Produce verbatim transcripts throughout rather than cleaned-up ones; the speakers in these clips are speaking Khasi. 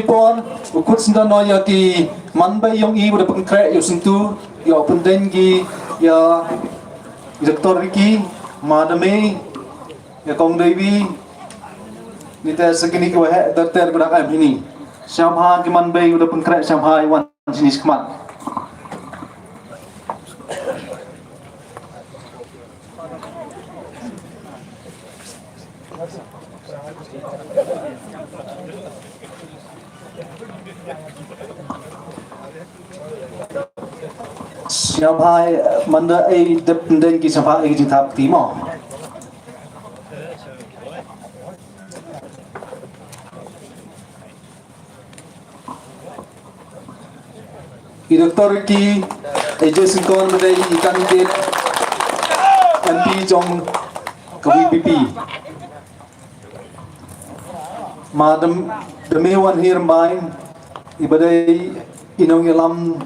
por u khut syndon noh ïa ki manbei yong i, u da pynkhreh ïa u syntu, ïa u pyndeng ki, ïa i doktor Ricky, ma Dame, ïa kong Devi. Nite sa kini ki waheh ter ter ba dang em hini. Sngewbha ki manbei u da pynkhreh, sngewbha ïa wan shini shakhmat. Sngewbha, mynta ai dep pyndeng ki, sngewbha ai ki jingthap kti mo. I doktor Ricky, i Jason Kon ba dei i candidate M P jong ka V P P. Ma Dam-, Dame Wanhir Rymbai, i ba dei i nongïalam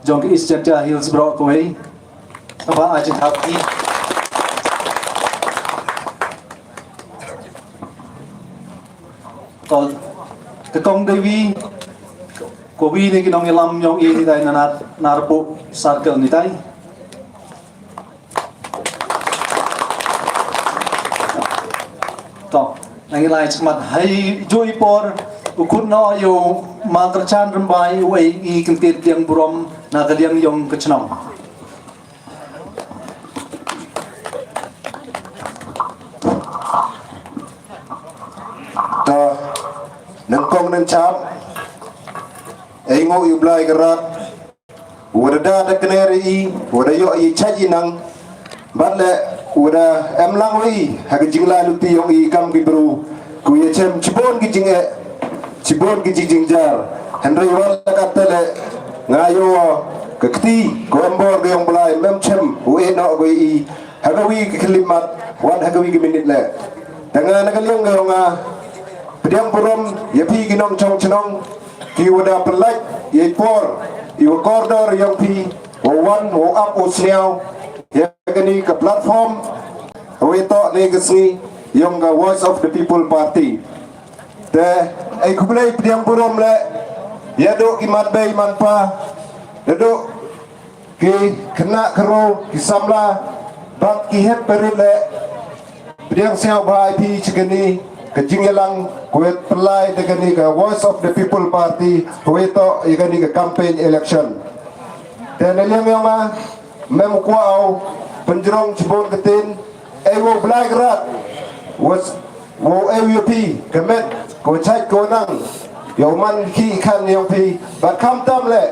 jong ka East Jaintia Hills baroh kawei. Sngewbha ai jingthap kti. Ka, ka kong Devi, kawei na ki nongïalam yong i nitai na Nar-, Narpuh Circle nitai. To, nang i lai chmat hai jui por, u khut noh ïa u ma Kyrchan Rymbai, u ai i kyntien pdiang burom na ka liang yong ka chnong. Ta, nang kong nang chap, ai ngo ïa u Blai Kyrrat, u da da da kner i, u da ïoh i chait i nang, bad le, u da em lang i ha ka jinglai luti yong i kam ki bru, ku ïa chem chibun ki jingeh, chibun ki jingjynjar. Hynrei wat la katta le, nga ïoh ka kti, ka em bor ka yong Blai, mem chem, u ïeh noh ko i, ha kawei ka khyllipmat, wat ha kawei ka minit le. Te nga na ka liang ka yong nga, pdiang burom ïa phi ki nongchong chnong, ki wa da pynlait ïa i por, i wa kordor yong phi, wa wan, wa ap, wa sniaw ïa kani ka platform, wa ïa toh ne ka sngi yong ka Voice of the People Party. Te ai khublei pdiang burom le ïa doh ki man bei man pa, ïa doh ki khynnah khynroo, ki samla, bad ki hep barit le, pdiang sngewbha ïa phi sha kani ka jingïalang, ka wa pynlait da kani ka Voice of the People Party, ka wa toh ïa kani ka campaign election. Te na liang yong nga, mem kwah u pynjrong chibun ka ktien, ei wa u Blai Kyrrat, wa s-, wa u ei ïa phi ka met, ka wa chait ka wa nang, ïa u man ki khan yong phi, bad khamtam le,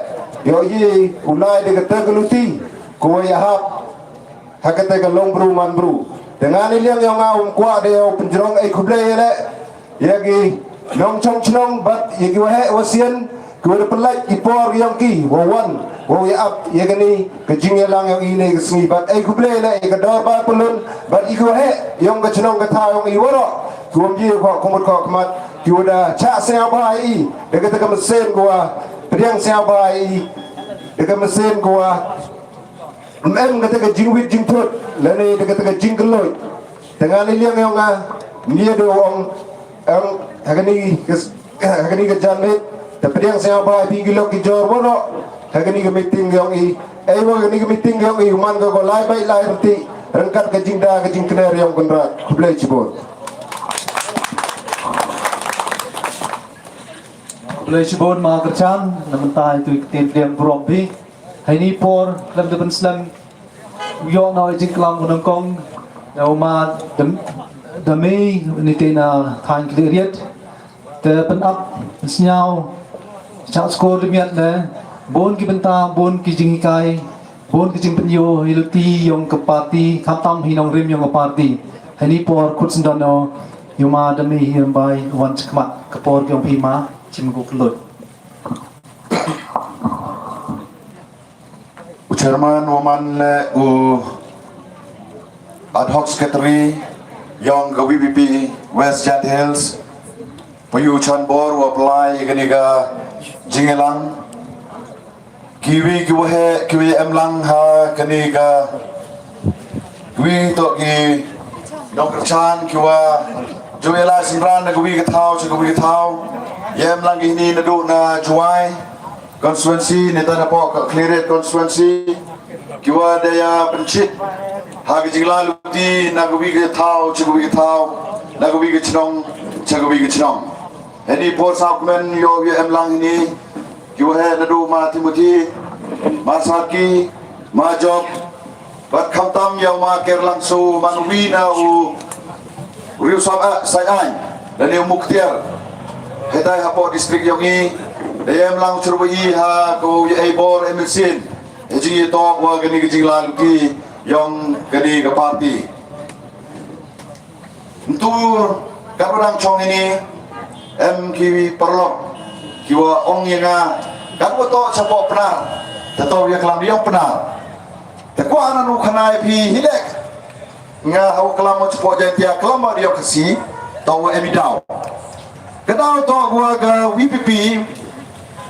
ïa u ïa u lai da kata ka luti, ka wa ïahap ha kata ka long bru man bru. Te nga na liang yong nga um kwah da ïa u pynjrong, ei khublei le ïa ki nongchong chnong bad ïa ki waheh wasien, ki wa da pynlait ki por yong ki, wa wan, wa ïa ap ïa kani ka jingïalang yong i ne ka sngi, bad ei khublei le ïa ka dorbar pyllun, bad ïa ki waheh yong ka chnong ka thaw yong i waroh, ki wa ym ïa khoh kumut khoh khmat, ki wa da chah sngewbha ïa i da kata ka mynsiem, ka wa pdiang sngewbha ïa i da ka mynsiem, ka wa ym em kata ka jingwit jingthut lane da kata ka jingkylluid. Te nga na liang yong nga, ym ïa da ong, ong ha kani ka s-, ha kani ka janmiet, te pdiang sngewbha ïa phi ki lok ki jor waroh ha kani ka meeting yong i. Ei wa kani ka meeting yong i u man ka ko lai bait lai rynti ryngkat ka jingda ka jingkner yong Kynrad. Khublei chibun. Khublei chibun ma Kyrchan, na mynta ïa tu i ktien pdiang burom phi. Haini por khlem da pynslem, u ïoh noh i jingklam u nyngkong, ïa u ma Dam-, Dame, nite na thaiñ Khliehriat. Te pynap, pynsñiaw, chah skur dimiat ne, bun ki bynta, bun ki jinghikai, bun ki jingpynïoh, hi luti yong ka party, khamtam hi nongrim yong ka party. Haini por khut syndon noh, ïa u ma Dame hi Rymbai, wan chakhmat, ka por yong phi ma, chim ko kylluid. U chairman wa man le u ad hoc secretary yong ka V P P West Jaintia Hills, pa yu chan bor wa pynlait ïa kani ka jingïalang. Kiwi ki waheh, kiwi em lang ha kani ka Wi toh ki nongkyrchan ki wa ju ïalai synran na kawi ka thaw sha kawi ka thaw. Ïa em lang kini naduh na Jowai constituency, nangta napoh ka Khliehriat constituency, kiwa da ïa pynshit ha ka jingïalang luti na kawi ka thaw sha kawi ka thaw, na kawi ka chnong sha kawi ka chnong. Hynrei por sawkmen ïoh ïa em lang kini, kiwa heh naduh ma Timothy, ma Sarki, ma Job, bad khamtam ïa u ma Kerlangsu, man wi na u Riewsap, ah, Saiñ Aiñ, lane u Muktiar. Hynrei hapoh district yong i, da em lang shuh ba i ha ko ïa ei bor em sin. Hei jingïatoh wa kani ka jingïalang luti yong kani ka party. Ntu, katba dang chong ini, em ki paralok kiwa ong ïa nga, katwa toh chapoh Pnar, ta toh ïa klam ïong Pnar. Ta kwah na nu khana ïa phi hi lek. Nga hawa klam chapoh Jaintia, klam ba ïong Khasi, toh wa em i daw. Ka daw toh wa ka V P P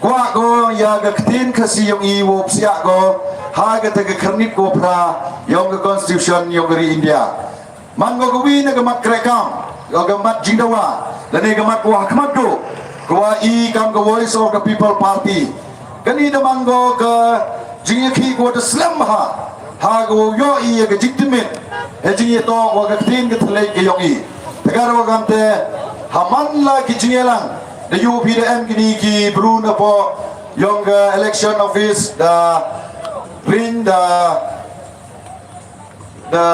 kwah ko ïa ka ktien Khasi yong i wow psiah ko ha kata ka khyrnit ko phra yong ka constitution yong ka ri India. Man ko kawi na ka mat krehkam, ko ka mat jingdawa, lane ka mat wa khmat duh, ko wa i kam ka Voice of the People Party. Kani da man ko ka jingïakhih ko da slem ha, ha ko ïoh i ka jingtymmen, ha jingïatoh wa ka ktien ka thylliej ka yong i. Te ka ruh kamte, ha man la ki jingïalang, da ïoh phi da em kini ki bru napoh yong ka election office, da ring da da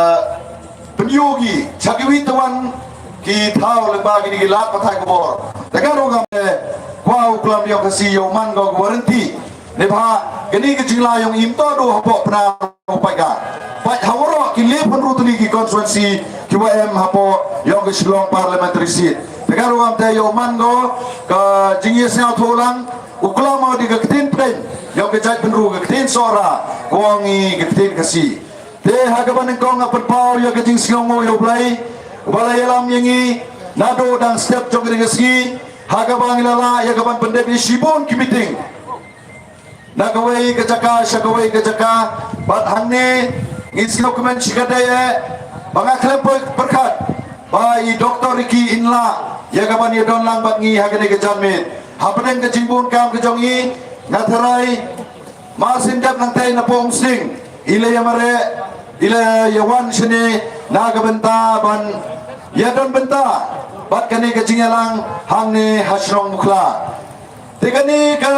pynïoh ki, cha kiwi tawon ki thaw lyngba kini ki lad pathai khubor. Te ka ruh kamte, kwah u klam ïong Khasi yow man ko ka warranty. Neibhah kani ka jingla yong i ym toh duh hapoh Pnar u paidbah. Peit ha waroh ki laiphew hynriew tylli ki constituency kiwa em hapoh yong ka Shillong parliamentary seat. Te ka ruh kamte yow man ko ka jingïasngewthuh lang, u klam o da ka ktien Pdeng, yong ka jaitbynriew ka ktien Sohra, ka ong i ka ktien Khasi. Te ha kaba nyngkong nga pynpaw ïa ka jingsngewnguh ïa U Blei uba la ïalam ïa ngi naduh dang step jong kane ka sngi, ha kaba ngi la lah ïa ka ban pyndep ïa shibun ki meeting na kawei ka jaka sha kawei ka jaka. Bad hangne ngi sngewkmen shikatdei eh ba nga khlem pyrkhat ba i Doctor Ricky in lah ïa ka ban ïadon lang bad ngi ha kane ka janmiet. Hapdeng ka jingbun kam ka jong i, nga tharai mar syn dep nangtei napoh Umsning i la ïa mareh, i la ïa wan shane na ka bynta ban ïadon bynta bad kane ka jingïalang hangne ha shnong Mukhla. Te kane ka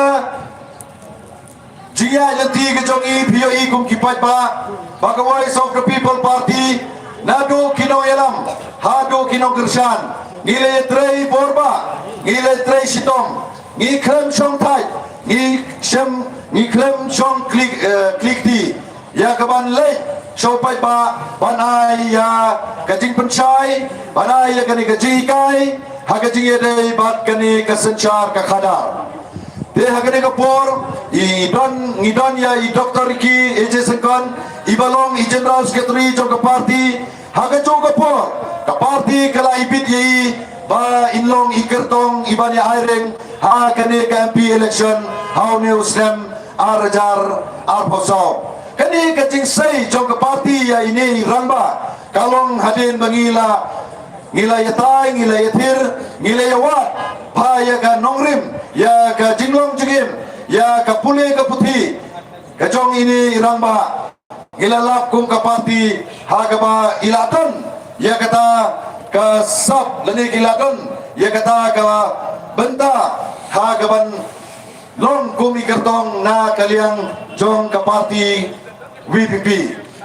jingïaid lynti ka jong i phi ïohi kum ki paidbah ba ka Voice of the People Party, naduh ki nongïalam haduh ki nongkyrshan, ngi la ïatrei bor ba, ngi la ïatrei shitom, ngi khlem shong thait, ngi shem, ngi khlem shong klik, eh, klik ti ïa ka ban leit sha u paidbah ban ai ïa ka jingpynshai, ban ai ïa kane ka jinghikai ha ka jingïadei bad kane ka synshar ka khadar. Te ha kane ka por i don, ngi don ïa i Doctor Ricky A J Syngkon, iba long i General Secretary jong ka party. Ha kajuh ka por ka party ka la ibit ïa i ba in long i kyrtong iban ïa aireng ha kane ka M P election ha une u snem ar hajar arphew saw. Kane ka jingsei jong ka party ïa ine i rangbah ka long hadien ba ngi la, ngi la ïatai, ngi la ïathir, ngi la ïawad bha ïa ka nongrim, ïa ka jinglong jingim, ïa ka pule ka puthi ka jong ine i rangbah. Ngi la lap kum ka party ha kaba i la don ïa kata ka sap lane ki la don ïa kata ka bynta ha kaban long kum i kyrtong na ka liang jong ka party V P P.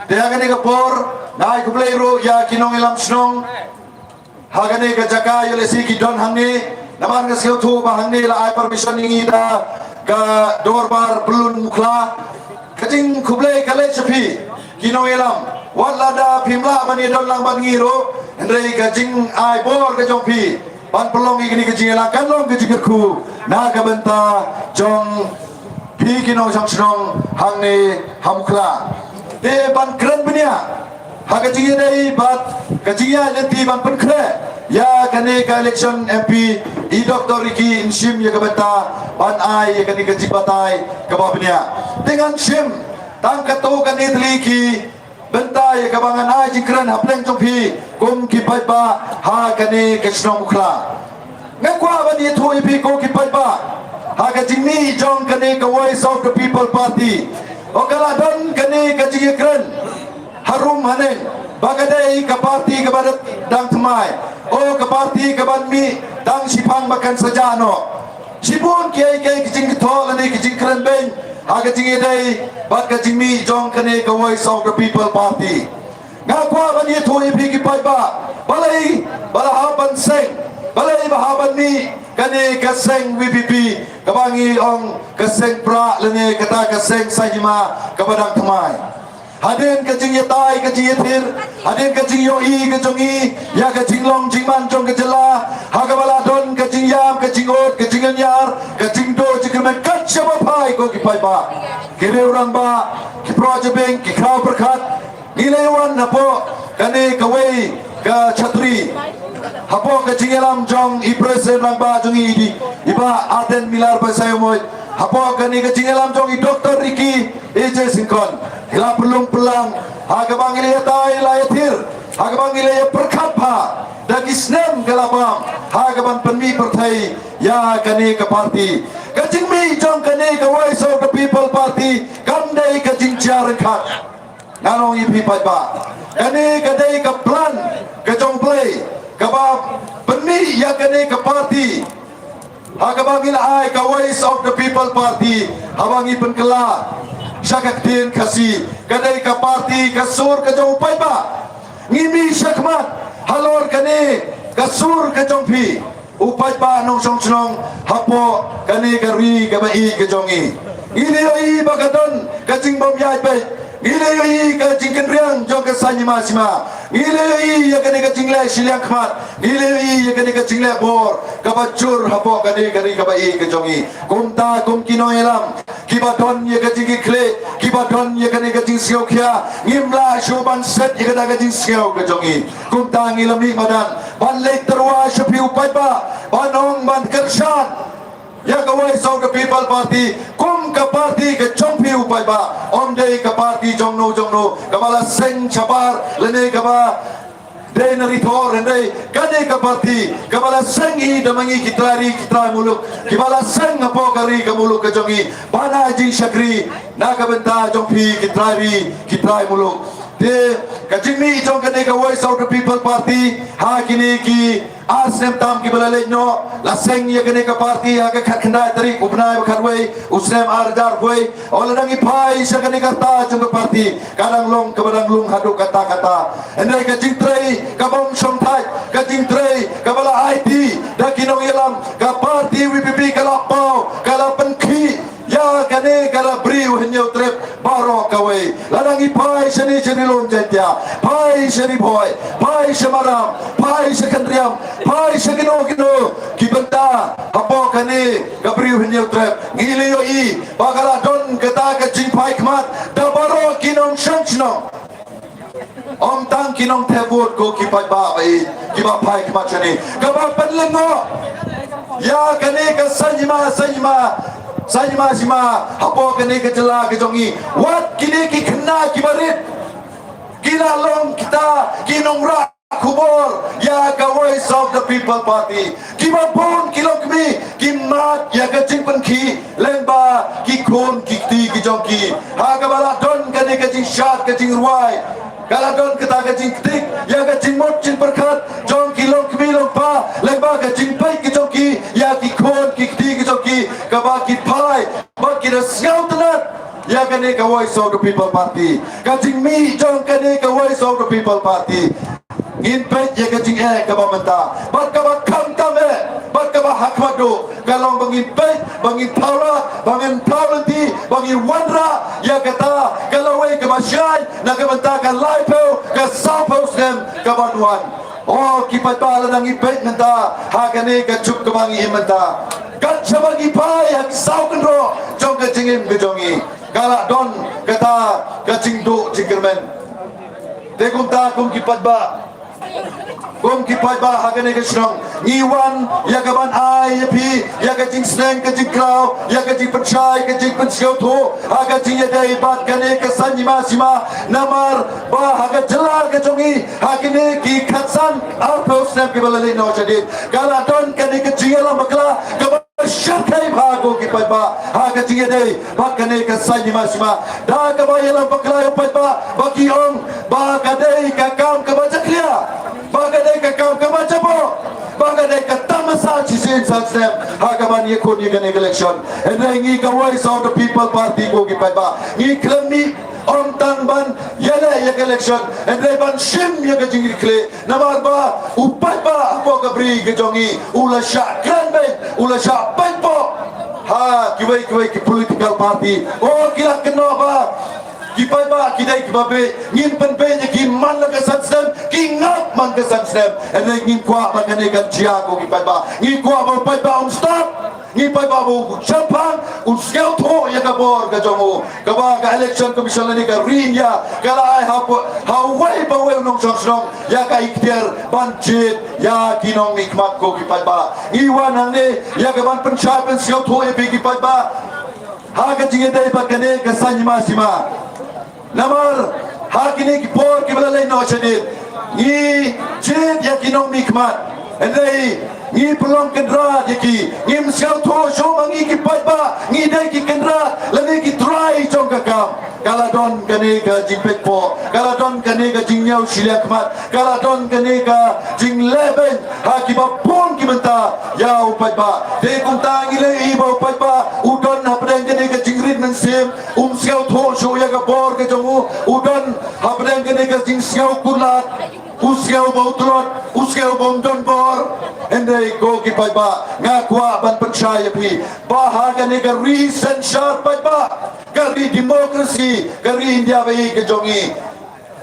Te ha kane ka por nga ai khublei ruh ïa ki nongïalam shnong ha kane ka jaka, ïa lehse ki don hangne, namar nga sngewthuh ba hangne la ai permission ïa ngi da ka Dorbar Pyllun Mukhla. Ka jingkhublei ka leit sha phi ki nongïalam, wat lada phim lah ban ïadon lang bad ngi ruh, hynrei ka jingai bor ka jong phi ban pynlong ïa kane ka jingïalang kan long ka jingkyrkhu na ka bynta jong phi ki nongshong shnong hangne ha Mukhla. Te ban kren bniah ha ka jingïadei bad ka jingïaid lynti ban pynkhreh ïa kane ka election M P, i Doctor Ricky in shim ïa ka bynta ban ai ïa kane ka jingbatai kaba bniah. Te ngan shim tang katto katne tylli ki bynta ïa kaba ngan ai jingkren hapdeng jong phi kum ki paidbah ha kane ka shnong Mukhla. Nga kwah ban ïathuh ïa phi ko ki paidbah, ha ka jingmih jong kane ka Voice of the People Party, o ka la don kane ka jingïakren harum haneng ba ka dei ka party kaba dang thymmai, o ka party kaban mih tang shiphang ba kan sa jah noh. Shibun kiei kiei ki jingkthoh lane ki jingkren beiñ ha ka jingïadei bad ka jingmih jong kane ka Voice of the People Party. Nga kwah ban ïathuh ïa phi ki paidbah, balei ba la hap ban seng, balei ba hap ban mih kane ka seng VPP, kaba ngi ong ka seng prah lane kata ka seng saiñ hima kaba dang thymmai. Hadien ka jingïatai ka jingïathir, hadien ka jingïohi ka jong ngi ïa ka jinglong jingman jong ka jylla, ha kaba la don ka jingïam ka jingud ka jingïañar, ka jingduh jingkyrmen, kat shaba phai ko ki paidbah, ki riew rangbah, ki proh jabieng, ki khraw pyrkhat, ngi la wan hapoh kane kawei ka chhatri, hapoh ka jingïalam jong i President rangbah jong ngi, i Bah Ardent Miller Basaiawmoit, hapoh kane ka jingïalam jong i Doctor Ricky A J Syngkon, ngi la pynlong pynlang ha kaba ngi la ïatai la ïathir, ha kaba ngi la ïapyrkhat bha da ki snem ka la bam, ha kaban pynmih pyrthei ïa kane ka party. Ka jingmih jong kane ka Voice of the People Party kam dei ka jingjia ryngkat. Ngan ong ïa phi paidbah, kane ka dei ka plan ka jong U Blei kaba pynmih ïa kane ka party, ha kaba ngi la ai ka Voice of the People Party, haba ngi pynkylla sha ka ktien Khasi, ka dei ka party ka sur ka jong u paidbah. Ngi mih shakhmat halor kane ka sur ka jong phi, u paidbah nongshong shnong hapoh kane ka ri kaba ïeit ka jong ngi. Ngi la ïohi ba ka don ka jingbym ïaid beit, ngi la ïohi ka jingkynriang jong ka saiñ hima sima, ngi la ïohi ïa kane ka jingleh shiliang khmat, ngi la ïohi ïa kane ka jingleh bor kaba jur hapoh kane ka ri kaba ïeit ka jong ngi. Kumta kum ki nongïalam kiba don ïa ka jingkitkhlieh, kiba don ïa kane ka jingsngewkhia, ngim lah shuh ban set ïa kata ka jingsngew ka jong ngi. Kumta ngi la mih madan ban leit tyrwa sha phi u paidbah, ban ong ban kyrshan ïa ka Voice of the People Party kum ka party ka jong phi u paidbah, ym dei ka party jong no jong no kaba la seng shabar lane kaba dei na ri thor, hynrei ka dei ka party kaba la seng hi da ma ngi ki trai ri ki trai muluk, kiba la seng hapoh ka ri ka muluk ka jong ngi ban ai jingshakri na ka bynta jong phi ki trai ri ki trai muluk. Te ka jingmih jong kane ka Voice of the People Party ha kine ki ar snem tam kiba la leit noh, la seng ïa kane ka party ha ka khatkhyndai tarik u bnai ba khatwei u snem ar hajar wei. O, lada ngi phai sha kane ka rta jong ka party, ka dang long kaba dang lung haduh katta katta. Hynrei ka jingtrei kabym shongthait, ka jingtrei kaba la aiti da ki nongïalam, ka party VPP ka la paw, ka la pynkhih ïa kane ka la briew Hynñiewtrep baroh kawei. Lada ngi phai shane sha ri lum Jaintia, phai sha Ri Bhoi, phai sha Maram, phai sha Khynriam, phai sha kino kino ki bynta hapoh kane ka briew Hynñiewtrep, ngi la ïohi ba ka la don kata ka jingphai khmat da baroh ki nongshong shnong. Ym tang ki nongthep vote ko ki paidbah ba ïeit kiba phai khmat shane, kaba pynlyngngoh ïa kane ka saiñ hima, saiñ hima, saiñ hima sima hapoh kane ka jylla ka jong ngi. Wat kine ki khynnah kiba rit ki la long kita ki nongrah khubor ïa ka Voice of the People Party. Kiba bun ki longkmie ki mad ïa ka jingpynkhih lyngba ki khun ki kti ki jong ki. Ha kaba la don kane ka jingshad ka jingrwai, ka la don kata ka jingktik ïa ka jingmut jingpyrkhat jong ki longkmie longkpa lyngba ka jingpeit ki jong ki ïa ki khun ki kti ki jong ki, kaba ki phai ba ki da sngewtynnat ïa kane ka Voice of the People Party. Ka jingmih jong kane ka Voice of the People Party, ngin peit ïa ka jingeh kaba mynta bad kaba khamtam eh bad kaba ha khmat duh, ka long ba ngin peit, ba ngin thaw lad, ba ngin thaw lynti, ba ngin wanrah ïa kata ka lawei kaba shai na ka bynta ka laiphew ka sawphew snem kaban wan. O ki paidbah, lada ngi peit mynta ha kane ka juk kaba ngi im mynta, kat shaba ngi phai ha ki saw kynroh jong ka jingim ka jong ngi, ka la don kata ka jingduh jingkyrmen. Te kumta kum ki paidbah, Kum ki paidbah ha kane ka shnong, ngi wan ïa ka ban ai ïa phi ïa ka jingsneng ka jingkhlaw, ïa ka jingpynshai ka jingpynsngewthuh ha ka jingïadei bad kane ka saiñ hima sima. Namar ba ha ka jylla ka jong ngi ha kine ki khatsan arphew snem kiba la leit noh shadien, ka la don kane ka jingïalam bakla kaba shyrkhei bha ko ki paidbah ha ka jingïadei bad kane ka saiñ hima sima. Da kaba ïalam bakla ïa u paidbah ba ki ong ba ka dei ka kam kaba jakhlia, ba ka dei ka kam kaba jaboh, ba ka dei ka tamasa shisien san snem ha kaba ngi ïakhun ïa kane ka election. Hynrei ngi ka Voice of the People Party ko ki paidbah, ngi khlem mih ym tang ban ïaleh ïa ka election, hynrei ban shim ïa ka jingkitkhlieh. Namar ba u paidbah hapoh ka bri ka jong ngi u la shah kren beiñ, u la shah pynpoh ha kiwei kiwei ki political party. O, ki la kynnoh ba ki paidbah ki dei kiba bieit, ngin pynbieit ïa ki man la ka san snem, ki ngap man ka san snem. Hynrei ngin kwah ba kane kan jia ko ki paidbah. Ngi kwah ba u paidbah un stad, ngi paidbah ba u shemphang, un sngewthuh ïa ka bor ka jong u. Kaba ka Election Commission lane ka Ri India ka la ai ha, ha uwei pa uwei u nongshong shnong ïa ka ikhtiar ban jied ïa ki nongmihkhmat ko ki paidbah. Ngi wan hangne ïa ka ban pynshai pynsngewthuh ïa phi ki paidbah ha ka jingïadei bad kane ka saiñ hima sima. Namar ha kine ki por kiba la leit noh shadien, ngi jied ïa ki nongmihkhmat, hynrei ngi pynlong kynrad ïa ki. Ngim sngewthuh shuh ma ngi ki paidbah ngi dei ki kynrad lane ki trai jong ka kam. Ka la don kane ka jingpeit poh, ka la don kane ka jingñiew shiliang khmat, ka la don kane ka jingleh beiñ ha kiba bun ki bynta ïa u paidbah. Te kumta ngi la ïohi ba u paidbah u don hapdeng kane ka jingrit mynsiem, um sngewthuh shuh ïa ka bor ka jong u, u don hapdeng kane ka jingsngew kular, u sngew ba u tlot, u sngew ba um don bor. Hynrei ko ki paidbah, nga kwah ban pynshai ïa phi ba ha kane ka ri synshar paidbah, ka ri democracy, ka ri India ba ïeit ka jong ngi,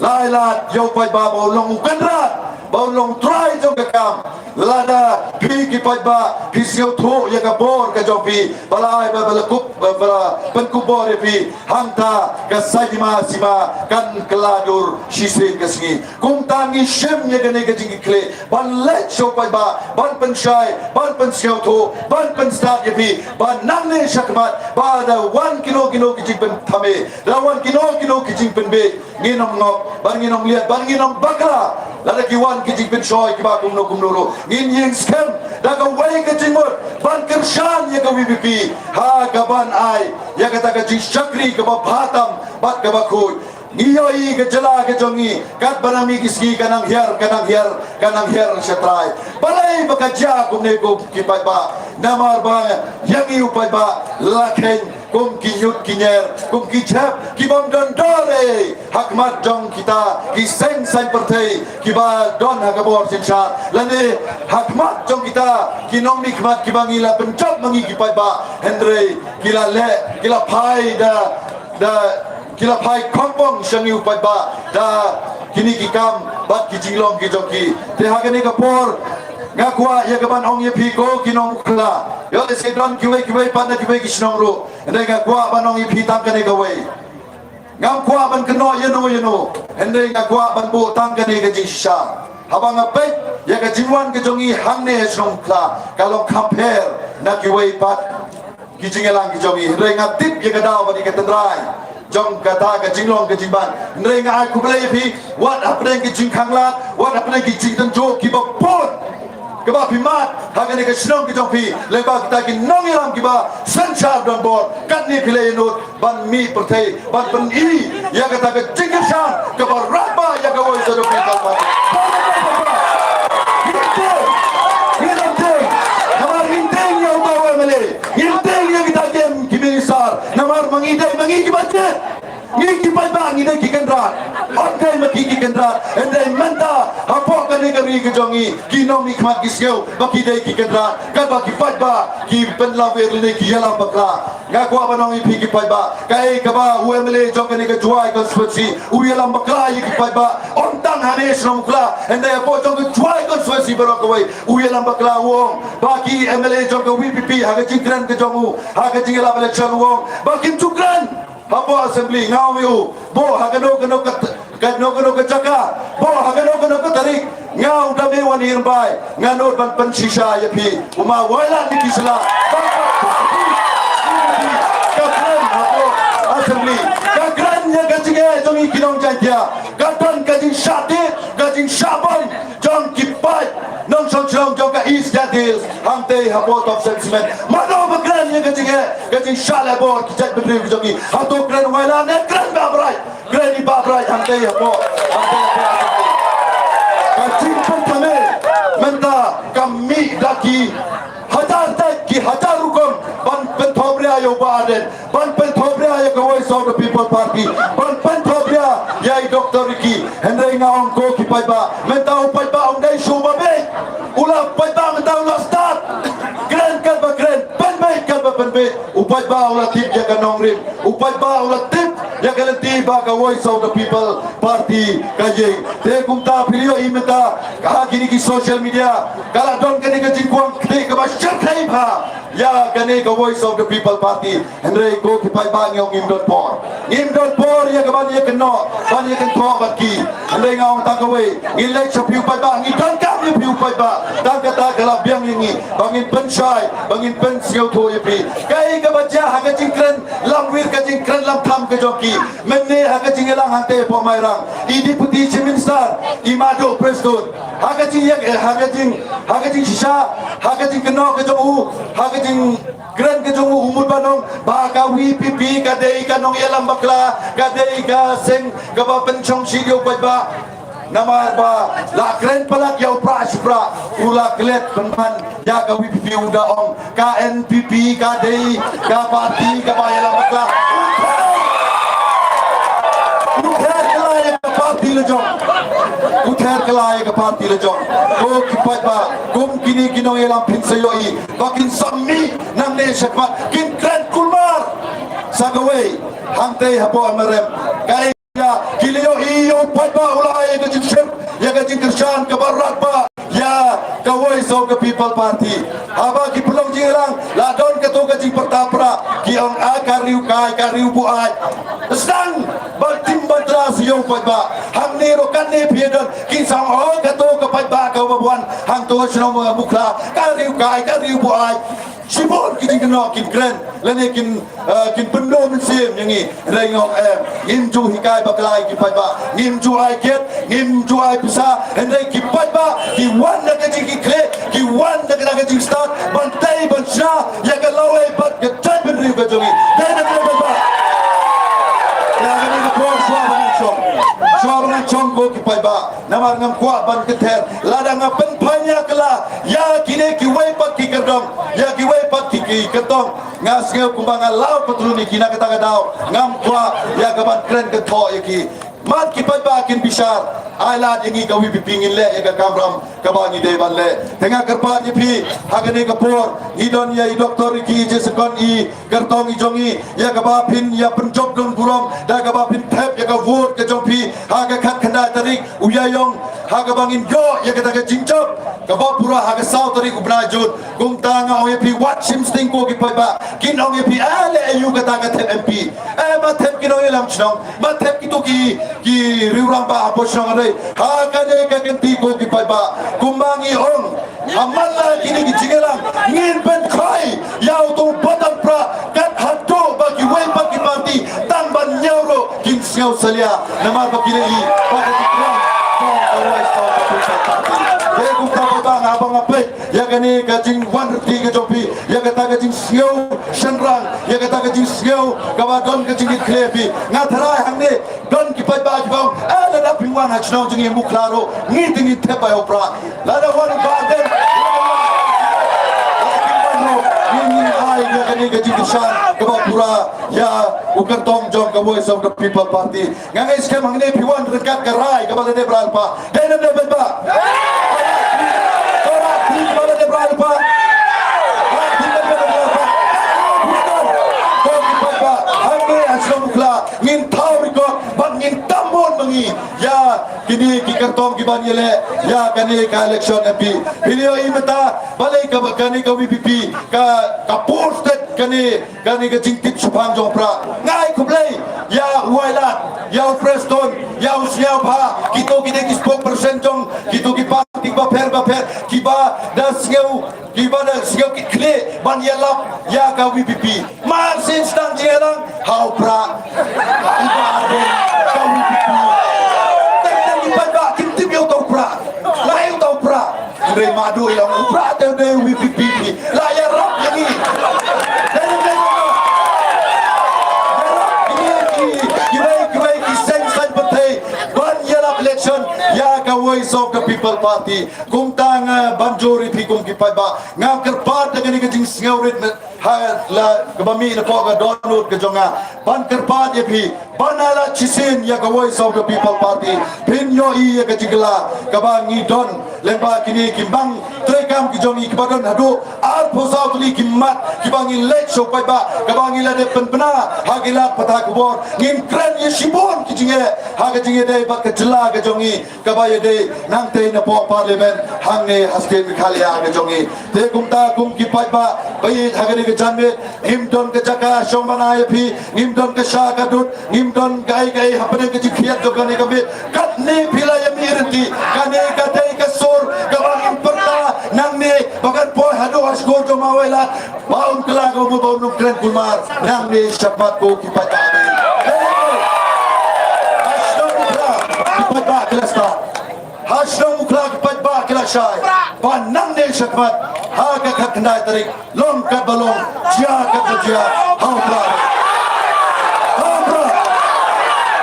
la ai lad ïa u paidbah ba un long u kynrad, ba un long u trai jong ka kam. Lada phi ki paidbah phi sngewthuh ïa ka bor ka jong phi, ba la ai, ba, ba la kup, ba, ba la pynkup bor ïa phi, hangta ka saiñ hima sima kan kylla dur shisien ka sngi. Kumta ngi shim ïa kane ka jingkitkhlieh ban leit sha u paidbah, ban pynshai, ban pynsngewthuh, ban pynstad ïa phi ba nangne shakhmat ba da wan kino kino ki jingpynthame, da wan kino kino ki jingpynbieit, ngin ym ngop, ban ngin ym liat, ban ngin ym bakla. Lada ki wan ki jingpynshoi kiba kumno kumno ruh, ngin ïeng skhem da kawei ka jingmut ban kyrshan ïa ka V P P ha ka ban ai ïa kata ka jingshakri kaba bha tam bad kaba khuid. Ngi ïohi ka jylla ka jong ngi katba nang mih ki sngi ka nang hiar, ka nang hiar, ka nang hiar sha trai. Balei ba ka jia kumne ko ki paidbah? Namar ba ïa ngi u paidbah la kheiñ kum ki ñiut ki ñier, kum ki jhep ki bym don dor ei ha khmat jong kita ki seng saiñ pyrthei kiba don ha ka bor synshar, lane ha khmat jong kita ki nongmihkhmat kiba ngi la pynjop ma ngi ki paidbah, hynrei ki la leh, ki la phai da, da, ki la phai khongpong sha ngi u paidbah da kine ki kam bad ki jinglong ki jong ki. Te ha kane ka por nga kwah ïa ka ban ong ïa phi ko ki nongmihkhmat, ïoh lehse don kiwei kiwei pat na kiwei ki shnong ruh, hynrei nga kwah ban ong ïa phi tang kane kawei. Ngam kwah ban kynnoh ïano ïano, hynrei nga kwah ban buh tang kane ka jingshisha. Haba nga peit ïa ka jingwan ka jong ngi hangne ha shnong Mawkhla, ka long kham pher na kiwei pat ki jingïalang ki jong ngi, hynrei nga tip ïa ka daw bad ïa ka tynrai jong kata ka jinglong ka jingban. Hynrei nga ai khublei ïa phi, wat hapdeng ki jingkhanglad, wat hapdeng ki jingtynjuh kiba bun kaba phi mad ha kane ka shnong ka jong phi lyngba kita ki nongïalam kiba synshar donbor, katne phi la ïaid ban mih pyrthei ban pyni ïa kata ka jingkyrshan kaba radbah ïa ka Voice of the People Party. Ngim tieng, ngim tieng, namar ngim tieng ïa uta u M L A, ngim tieng ïa kita ki minister, namar ma ngi dei ma ngi kiba jied. Ngi ki paidbah ngi dei ki kynrad. Ym dei ma ki ki kynrad. Hynrei mynta hapoh kane ka ri ka jong ngi, ki nongmihkhmat ki sngew ba ki dei ki kynrad, katba ki paidbah ki pynlawir lane ki ïalam bakla. Nga kwah ban ong ïa phi ki paidbah, kaei kaba u M L A jong kane ka Jowai constituency u ïalam bakla ïa ki paidbah. Ym tang hangne shnong Mawkhla, hynrei hapoh jong ka Jowai constituency baroh kawei u ïalam bakla, u ong ba ki M L A jong ka V P P ha ka jingkren ka jong u ha ka jingïalap election u ong ba kim ju kren hapoh assembly. Nga ong ïa u, buh ha kano kano ka, kano kano ka jaka, buh ha kano kano ka tarik, Nga u Dame Wanirymbai, nga nud ban pynshisha ïa phi. U ma Wailadmiki Shylla, ka kren hapoh Assembly, ka kren ïa ka jingeh jong ngi ki nong Jaiñtia, ka don ka jingshah tip, ka jingshah bam jong ki paid nongshong shnong jong ka East Jaintia Hills hangtei hapoh Topsem Cement. Mano ba kren ïa ka jingeh, ka jingshah lehbor ki jaitbynriew ki jong ngi? Hato kren Wailad ne kren Bah Bright? Kren i Bah Bright hangtei hapoh, hangtei hapoh. Ka jingpynthame mynta ka mih da ki hajar tek, ki hajar rukom ban pynthop ria ïa u Bah Ardent, ban pynthop ria ïa ka Voice of the People Party, ban pynthop ria ïa i Doctor Ricky. Hynrei nga ong ko ki paidbah, mynta u paidbah um dei shuh ba beit. U la paidbah mynta u la stad. Kren katba kren, pynbeit katba pynbeit. U paidbah u la tip ïa ka nongrim. U paidbah u la tip ïa ka lynti ba ka Voice of the People Party ka ïeng. Te kumta phi ïohi mynta ha kine ki social media ka la don kane ka jingkwah kti kaba shyrkhei bha ïa kane ka Voice of the People Party. Hynrei ko ki paidbah, ngi ong ngim don por. Ngim don por ïa ka ban ïa kynnoh, ban ïa kynthoh bad ki. Hynrei nga ong tang kawei, ngi leit sha phi u paidbah, ngi donkam ïa phi u paidbah. Tang kata ka la biang ïa ngi ba ngin pynshai, ba ngin pynsngewthuh ïa phi. Kaei kaba jia ha ka jingkren lamwir, ka jingkren lamtham ka jong ki mynne ha ka jingïalang hangtei hapoh Mairang? I Deputy Chief Minister, i Maduh Prestone, ha ka jingïa, ha ka jing, ha ka jingshisha, ha ka jingkynnoh ka jong u, ha ka jing kren ka jong u, u mut ban ong ba ka V P P ka dei ka nongïalam bakla, ka dei ka seng kaba pynshong shi ïa u paidbah. Namar ba la kren palat ïa u Prah Shiprah, u la klet pynban ïa ka V P P, u da ong ka N P P ka dei ka party kaba ïalam bakla. U ther kylla ïa ka party la jong. U ther kylla ïa ka party la jong. Ko ki paidbah, kum kine ki nongïalam phin sa ïohi ba kin sa mih nangne shakhmat, kin kren kulmar sa kawei hangtei hapoh M R M. Kaei, ki la ïohi ïa u paidbah u la ai ïa ka jingshit, ïa ka jingkyrshan kaba radbah ïa ka Voice of the People Party. Haba ki pynlong jingïalang la don kato ka jingpyrta pra, ki ong a ka riewkai, ka riewbuaid. Sdang ban tim ban tra sha ïa u paidbah. Hangne ruh katne phi ïa don, kin sa ong, oh, kato ka paidbah kaba wan hangto shnong Mukhla, ka riewkai, ka riewbuaid. Shibun ki jingkynnoh kin kren lane kin, eh, kin pyndonkam mynsiem ïa ngi. Hynrei nga ong em, ngim ju hikai bakla ïa ki paidbah, ngim ju ai kiad, ngim ju ai pisa. Hynrei ki paidbah ki wan da ka jingkitkhlieh, ki wan da ka, da ka jingstad ban tei ban shna ïa ka lawei bad ka jaitbynriew ka jong ngi. Dei na ka paidbah. Ïa kane ka por shuwa ba ngan shong, shuwa ba ngan shong ko ki paidbah. Namar ngam kwah ban kynther, lada nga pynphai ïa ka la, ïa kine kiwei pat ki kyrtong, ïa kiwei pat ki, ki kyrtong, nga sngew kumba nga law patruni ki na kata ka daw, ngam kwah ïa ka ban kren kynthoh ïa ki. Mat ki paidbah kin bishar, ai lad ïa ngi ka V P P ngin leh ïa ka kamram kaba ngi dei ban leh. Te nga kyrpad ïa phi, ha kane ka por ngi don ïa i Doctor Ricky J Syngkon, i kyrtong i jong ngi, ïa kaba phin ïa pynjop don burom da kaba phin thep ïa ka vote ka jong phi ha ka khatkhyndai tarik u Ïaïong, ha kaba ngin ïoh ïa kata ka jingjop kaba pura ha ka saw tarik u bnai Jun. Kumta nga ong ïa phi, wat shim sting ko ki paidbah, kin ong ïa phi, eh, leh aïu kata ka thep M P, eh, ma thep ki nongïalam shnong, ma thep kito ki, ki riewrangbah hapoh shnong. Hynrei ha kane ka kynti ko ki paidbah, kumba ngi ong, ha man la kine ki jingïalang ngin pynkhoi ïa uto u batang pra kat haduh ba kiwei pat ki parti tang ban ñiew ruh kin sngew salia. Namar ba ki la ïohi ba ka jingkren jong ka Voice of the People Party. Te kumta ba nga, ba nga peit ïa kane ka jingwan rti ka jong phi, ïa kata ka jingsngew shynrang, ïa kata ka jingsngew kaba don ka jingkitkhlieh phi, nga tharai hangne don ki paidbah kiba ong, eh, lada phi wan ha shnong jong ngi Mukhla ruh, ngi te ngi thep ïa u pra. Lada wan u Bah Ardent, lada wan, lada phi wan ruh, ngi, ngi ai ïa kane ka jingkyrshan kaba pura ïa u kyrtong jong ka Voice of the People Party. Nga ngeit skhem hangne phi wan ryngkat ka rai kaba la dep rai lypa. Dei ne em dei paidbah? Ka rai phi kaba la dep rai lypa. Rai phi kaba la dep rai lypa. Ko ki paidbah, hangne ha shnong Mukhla ngin thaw record bad ngin tam vote ma ngi ïa kine ki kyrtong kiban ïaleh ïa kane ka election M P. Phi la ïohi mynta balei ka, kane ka V P P ka, ka por stet kane, kane ka jingtip shaphang jong u Prah. Nga ai khublei ïa u Wailadmiki, ïa u Preston, ïa u Sniawbha, kito ki dei ki spokesperson jong kito ki parti bapher bapher, kiba da sngew, kiba da sngew kit khlieh ban ïalap ïa ka VPP. Mar sien sdang jingïalang ha u Prah. Uba ardor ka VPP. Teng teng ki paidbah kim tip ïa uta u Prah. La ïa uta u Prah. Hynrei madu ïa u Prah te u dei VPP. La ïarap ïa ngi. Dei dei dei. Ïarap ïa ngi ki, kiwei kiwei ki seng saiñ pyrthei ban ïalap election ïa ka Voice of the People Party. Kumta nga ban jur ïa phi kum ki paidbah. Nga kyrpad da kane ka jingsngewrit ha la kaba mih napoh ka dohnud ka jong nga ban kyrpad ïa phi ban ïalap shisien ïa ka Voice of the People Party. Phin ïohi ïa ka jingkylla kaba ngi don lyngba kine ki bang treikam ki jong ngi kiba don haduh arphew saw tylli ki mat kiba ngi leit sha u paidbah, kaba ngi la dep pynbna ha ki lad pathai khubor. Ngin kren ïa shibun ki jingeh ha ka jingïadei bad ka jylla ka jong ngi kaba ïadei nangtei napoh Parliament hangne ha State Meghalaya ka jong ngi. Te kumta kum ki paidbah ba ïeit, ha kane ka janmiet ngim don ka jaka shong bana ïa phi, ngim don ka sha ka dud, ngim don kaei kaei hapdeng ka jingkhiah jong kane ka miet. Katne phi la ïa mih ryntih, kane ka dei ka sur kaba ngim pyrta nangne ba kan poi haduh ha shkor jong ma Wailadmiki. Ba un kylla ka ummat, ba un ym kren kulmar nangne shakhmat ko ki paidbah. Hei! Ha shnong u Prah ki paidbah ki la stad. Ha shnong u Prah ki paidbah ki la shai. Ba nangne shakhmat ha ka khatkhyndai tarik long katba long, jia katba jia. Ha u Prah. Ha u Prah.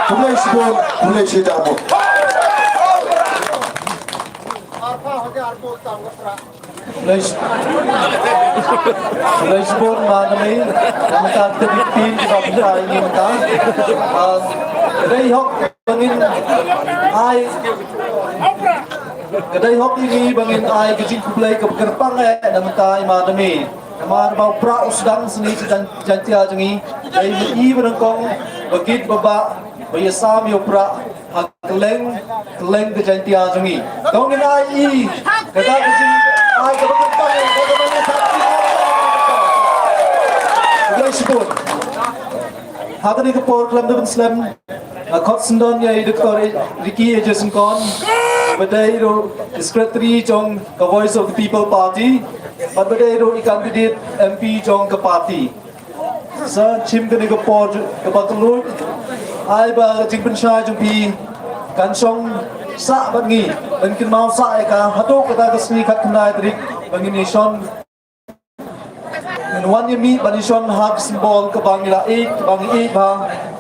Khublei shibun, khublei shihajar nguh. Khublei sh-, khublei shibun ma Nami, na ka bynta ka jingpynshai jong ngi mynta. Ah, ka dei hok ba ngin ai, ka dei hok ïa ngi ba ngin ai ka jingkhublei kaba kyrpang eh na ka bynta i ma Nami. Namar ba u Prah u sdang sini sha jan-, Jaintia jong ngi, dei i ba nyngkong ba kit ba bah ba ïasam ïa u Prah ha kylleng, kylleng ka Jaintia jong ngi. To ngin ai i kata ka jing, ai kaba kyrpang, kaba kyrpang. Khublei shibun. Ha kane ka por khlem da pynslem, nga khot syndon ïa i Doctor Ricky A J Syngkon, ba dei ruh i Secretary jong ka Voice of the People Party, bad ba dei ruh i candidate M P jong ka party. Sa shim kane ka por ju-, kaba kylluid, ai ba ka jingpynshai jong phi kan shong sah bad ngi, ban kynmaw sah ïa ka haduh kata ka sngi khatkhyndai tarik ba ngin ïashon. Ngin wan ïa mih ban ïashon ha ka symbol kaba ngi la ïeit, kaba ngi ïeit bha,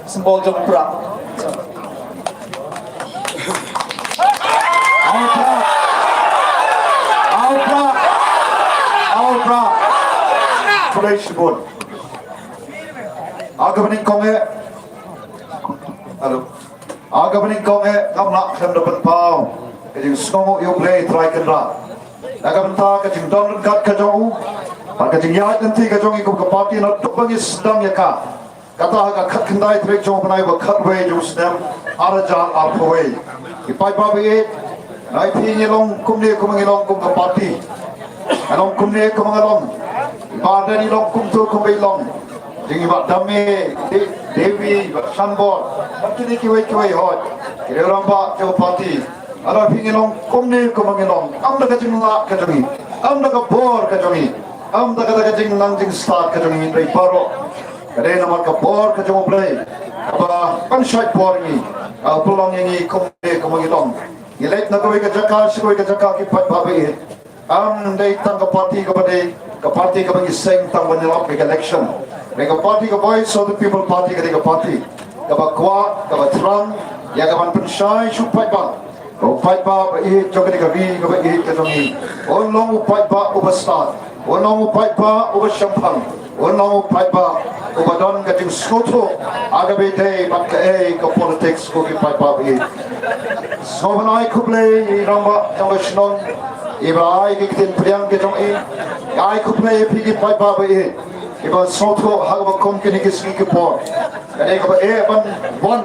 symbol jong u Prah. Au Prah. Au Prah. Au Prah. Khublei shibun. Ha kaba nyngkong eh. Hello. Ha kaba nyngkong eh, ngam lah khlem da pynpaw ka jingsngewnguh ïa U Blei Trai Kynrad na ka bynta ka jingdon ryngkat ka jong u bad ka jingïaid lynti ka jong ngi kum ka party naduh ba ngi sdang ïa ka. Kata ha ka khatkhyndai tarik jong u bnai ba khatwei jong u snem ar hajar arphew wei. Ki paidbah ba ïeit, nai phi ngi long kumne kumba ngi long kum ka party. Nga long kumne kumba nga long. I Bah Ardent i long kumto kumba i long. Jong i Bah Dame, De-, Dewi, Bah Shanbor, bad kine kiwei kiwei hoi. Ki rangbah jong ka party. Lada phi ngi long kumne kumba ngi long, ym da ka jinglah ka jong ngi, ym da ka bor ka jong ngi, ym da ka, da ka jingnang jingstad ka jong ngi, hynrei baroh ka dei namar ka bor ka jong U Blei kaba pynshait bor ïa ngi, ka pynlong ïa ngi kumne kumba ngi long. Ngi leit na kawei ka jaka sha kawei ka jaka ki paidbah ba ïeit. Ym dei tang ka party kaba dei ka party kaba ngi seng tang ban ïalap ïa ka election. Dei ka party, ka Voice of the People Party ka dei ka party kaba kwah, kaba thrang ïa ka ban pynshai sha u paidbah. Ka paidbah ba ïeit jong kane ka ri kaba ïeit ka jong ngi. Un long u paidbah uba stad, un long u paidbah uba shemphang, un long u paidbah uba don ka jingsngewthuh ha kaba ïadei bad kaei ka politics ko ki paidbah ba ïeit. Sngewbha ban ai khublei ïa i rangbah jong ka shnong iba ai ki ktien pdiang ki jong i. Ai khublei ïa phi ki paidbah ba ïeit iba sngewthuh ha kaba kum kine ki sngi ki por. Kane kaba eh ban wan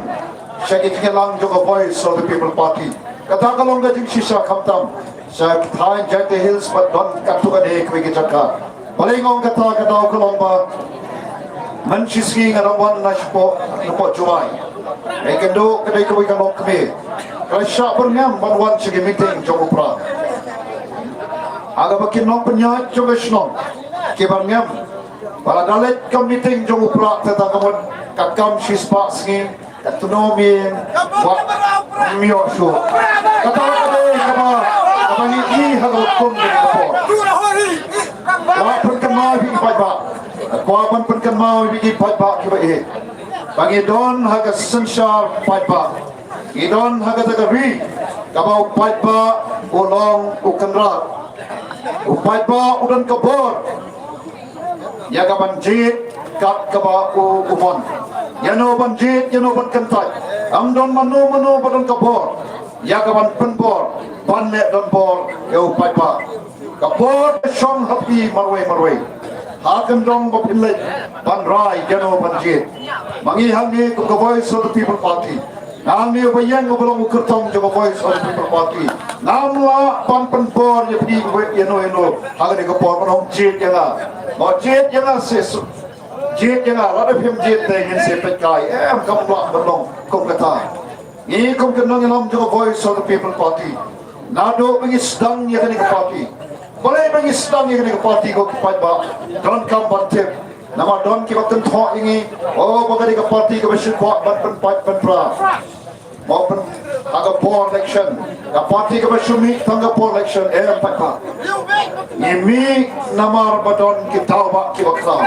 sha ki jingïalang jong ka Voice of the People Party. Kata ka long ka jingshisha khamtam sha ki thaiñ Jaintia Hills bad don katto katne kiwei ki jaka. Balei nga ong kata? Ka daw ka long ba Mynshisngi nga dang wan na shapoh, napoh Jowai. Nga ïakynduh ka dei kawei ka longkmie ka la shah byrngem ban wan sha ki meeting jong u Prah. Ha kaba ki nongpynïaid jong ka shnong ki byrngem ba lada leit ka meeting jong u Prah te tang ka mut ka kam shispah sngi, ka tnum ïing, wat ym ïoh shuh. Kata ka dei kaba, kaba ngi i ha ka kum ka por. Wat pynkynmaw ïa ki paidbah. Kwah ban pynkynmaw ïa ki paidbah kiba ïeit ba ngi don ha ka synshar paidbah. Ngi don ha kata ka ri kaba u paidbah u long u kynrad. U paidbah u don ka bor ïa ka ban jied kat kaba u, u mon. Ïa no ban jied, ïa no ban kyntait. Ym don mano mano ba don ka bor ïa ka ban pynbor, ban leh donbor ïa u paidbah. Ka bor ka shong ha phi marwei marwei, ha kyndong ba phin leit ban rai ïa no ban jied. Ma ngi hangne kum ka Voice of the People Party, nga hangne uba ïeng uba long u kyrtong jong ka Voice of the People Party, ngam lah ban pynbor ïa phi ïa no ïa no ha kane ka por. Ban ong jied ïa nga, mo, jied ïa nga seh, jied ïa nga. Lada phim jied te ngin sa peit kai. Em, kam lah ban long kum kata. Ngi kum ki nongïalam jong ka Voice of the People Party, naduh ba ngi sdang ïa kane ka party, balei ba ngi sdang ïa kane ka party, ko ki paidbah donkam ban tip. Namar don kiba kynthoh ïa ngi, oh, ba kane ka party kaba shu kwah ban pynpait pynpra, mo, pyn, ha ka por election. Ka party kaba shu mih tang ka por election. Em, paidbah, ngi mih namar ba don ki daw ba kiba khraw.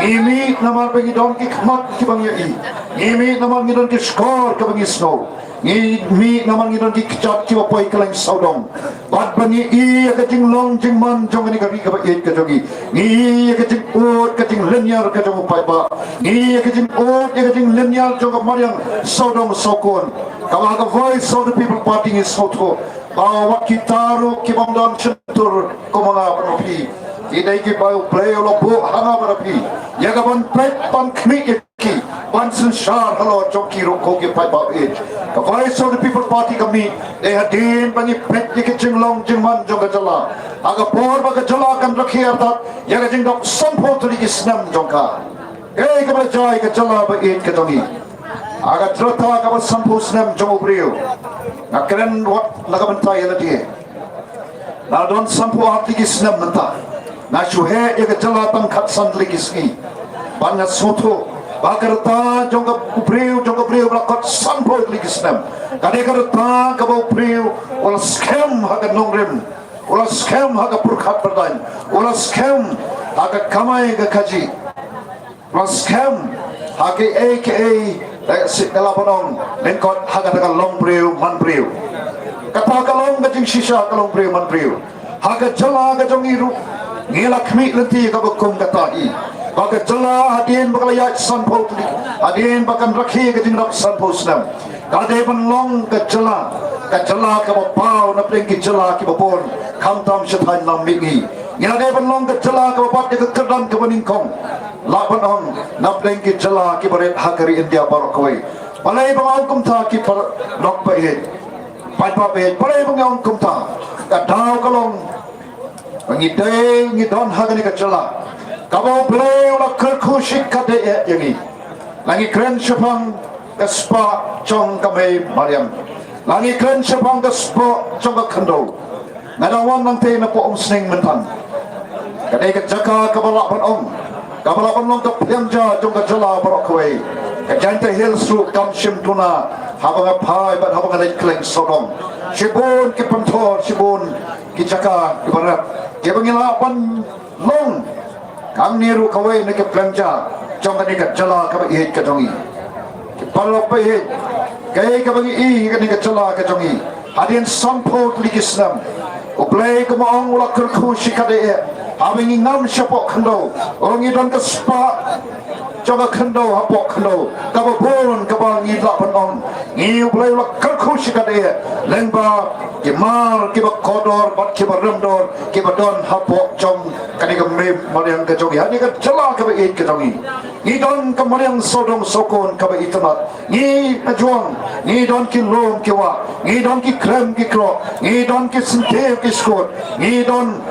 Ngi mih namar ba ngi don ki khmat kiba ngi ïohi. Ngi mih namar ngi don ki shkor kiba ngi sngew. Ngi mih namar ngi don ki kjat kiba poi kylleng sawdong. Bad ba ngi i ïa ka jinglong jingman jong kane ka ri kaba ïeit ka jong ngi. Ngi i ïa ka jingud ka jinglynñiar ka jong u paidbah. Ngi i ïa ka jingud ïa ka jinglynñiar jong ka mariang sawdong sawkun. Kaba ha ka Voice of the People Party ngi sngewthuh ba wat kita ruh ki bym don shyntur kum nga bad phi. Ki dei kiba U Blei u la buh ha nga bad phi ïa ka ban peit ban khmih ïa ki, ban synshar halor jong ki ruh, ko ki paidbah ïeit. Ka Voice of the People Party ka mih dei hadien ba ngi peit ïa ka jinglong jingman jong ka jylla ha ka por ba ka jylla kan rakhe artat ïa ka jingdap sanphew tylli ki snem jong ka. Kaei kaba la jia ïa ka jylla ba ïeit ka jong ngi ha ka jrata kaba sanphew snem jong u briew? Nga kren wat na ka bynta ïa lade. La don sanphew ar tylli ki snem mynta. Nga shu heh ïa ka jylla tang khatsan tylli ki sngi. Bad nga sngewthuh ba ka rta jong ka briew, jong ka briew ba la kot sanphew tylli ki snem, ka dei ka rta kaba u briew u la skhem ha ka nongrim, u la skhem ha ka pyrkhat pyrdaiñ, u la skhem ha ka kamai ka kajih. Ba skhem ha kiei kiei, eh, sha ka la ban ong lyngkot ha kata ka long briew man briew. Kata ka long ka jingshisha ka long briew man briew. Ha ka jylla ka jong ngi ruh ngi la khmih lynti kaba kum kata hi. Ba ka jylla hadien ba ka la ïaid sanphew tylli, hadien ba kan rakhe ka jingdap sanphew snem, ka dei ban long ka jylla, ka jylla kaba paw na pdeng ki jylla kiba bun, khamtam sha thaiñ lam mihngi. Ngi la dei ban long ka jylla kaba bat ïa ka kyrdan kaba nyngkong, lah ban ong, na pdeng ki jylla kiba rit ha ka ri India baroh kawei. Balei ba nga ong kumta ki paralok ba ïeit, paidbah ba ïeit? Balei ba nga ong kumta? Ka daw ka long ba ngi dei, ngi don ha kane ka jylla kaba U Blei u la kyrkhu shikatdei ïa ngi. La ngi kren shaphang ka spah jong ka mei mariang, la ngi kren shaphang ka spah jong ka khyndew. Nga dang wan nangtei napoh Umsning mynta. Ka dei ka jaka kaba lah ban ong, kaba lah ban long ka pliang ja jong ka jylla baroh kawei. Ka Jaintia Hills ruh kam shym duna haba nga phai bad haba nga leit kylleng sawdong. Shibun ki pynthor, shibun ki jaka kiba rep kiba ngi lah ban long. Hangne ruh kawei na ki pliang ja jong kane ka jylla kaba ïeit ka jong ngi. Ki paralok ba ïeit, kaei kaba ngi i ha kane ka jylla ka jong ngi, hadien sanphew tylli ki snem, U Blei, kumba ong, u la kyrkhu shikatdei ïa ngi. Haba ngi ngam shapoh khyndew, u ong ngi don ka spah jong ka khyndew hapoh khyndew kaba bun, kaba ngi lah ban ong ngi, U Blei u la kyrkhu shikatdei ïa ngi lyngba ki mar kiba kordor bad kiba rymdor kiba don hapoh jong kane ka mei mariang ka jong ngi, ha kane ka jylla kaba ïeit ka jong ngi. Ngi don ka mariang sawdong sawkun kaba itynnad. Ngi na jrong, ngi don ki lum ki wah, ngi don ki krem ki krok, ngi don ki syntiew ki skut, ngi don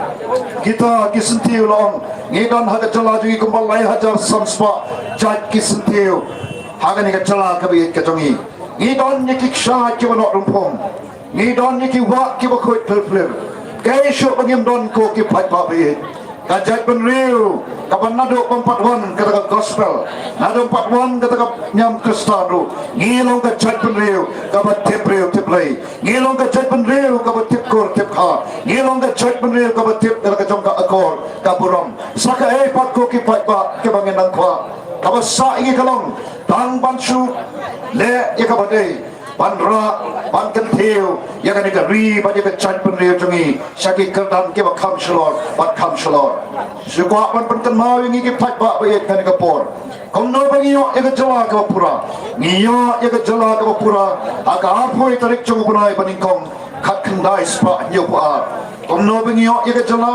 kita ki syntiew la ong, Ngi don ha ka jylla jong ngi kumba lai hajar san spah jait ki syntiew ha kane ka jylla kaba ïeit ka jong ngi. Ngi don ïa ki kshaid kiba noh rymphum. Ngi don ïa ki wah kiba khuid phlir phlir. Kaei shuh ba ngim don, ko ki paidbah ba ïeit? Ka jaitbynriew kaba naduh bym pat wan kata ka gospel, naduh bym pat wan kata ka niam Khristan ruh, ngi long ka jaitbynriew kaba tip briew tip Blei. Ngi long ka jaitbynriew kaba tip kur tip kha. Ngi long ka jaitbynriew kaba tip ïa la ka jong ka akor ka burom. Sa kaei pat, ko ki paidbah, kaba ngin nang kwah? Kaba sah ïa ngi ka long tang ban shu leh ïa kaba dei, ban rah, ban kyntiew ïa kane ka ri bad ïa ka jaitbynriew jong ngi sha ki kyrdan kiba kham shalor bad kham shalor. Shu kwah ban pynkynmaw ïa ngi ki paidbah ba ïeit kane ka por. Kumno ba ngi ïoh ïa ka jylla kaba pura? Ngi ïoh ïa ka jylla kaba pura ha ka arphew tarik jong u bnai ba nyngkong khatkhyndai spah hynñiewphew ar. Kumno ba ngi ïoh ïa ka jylla?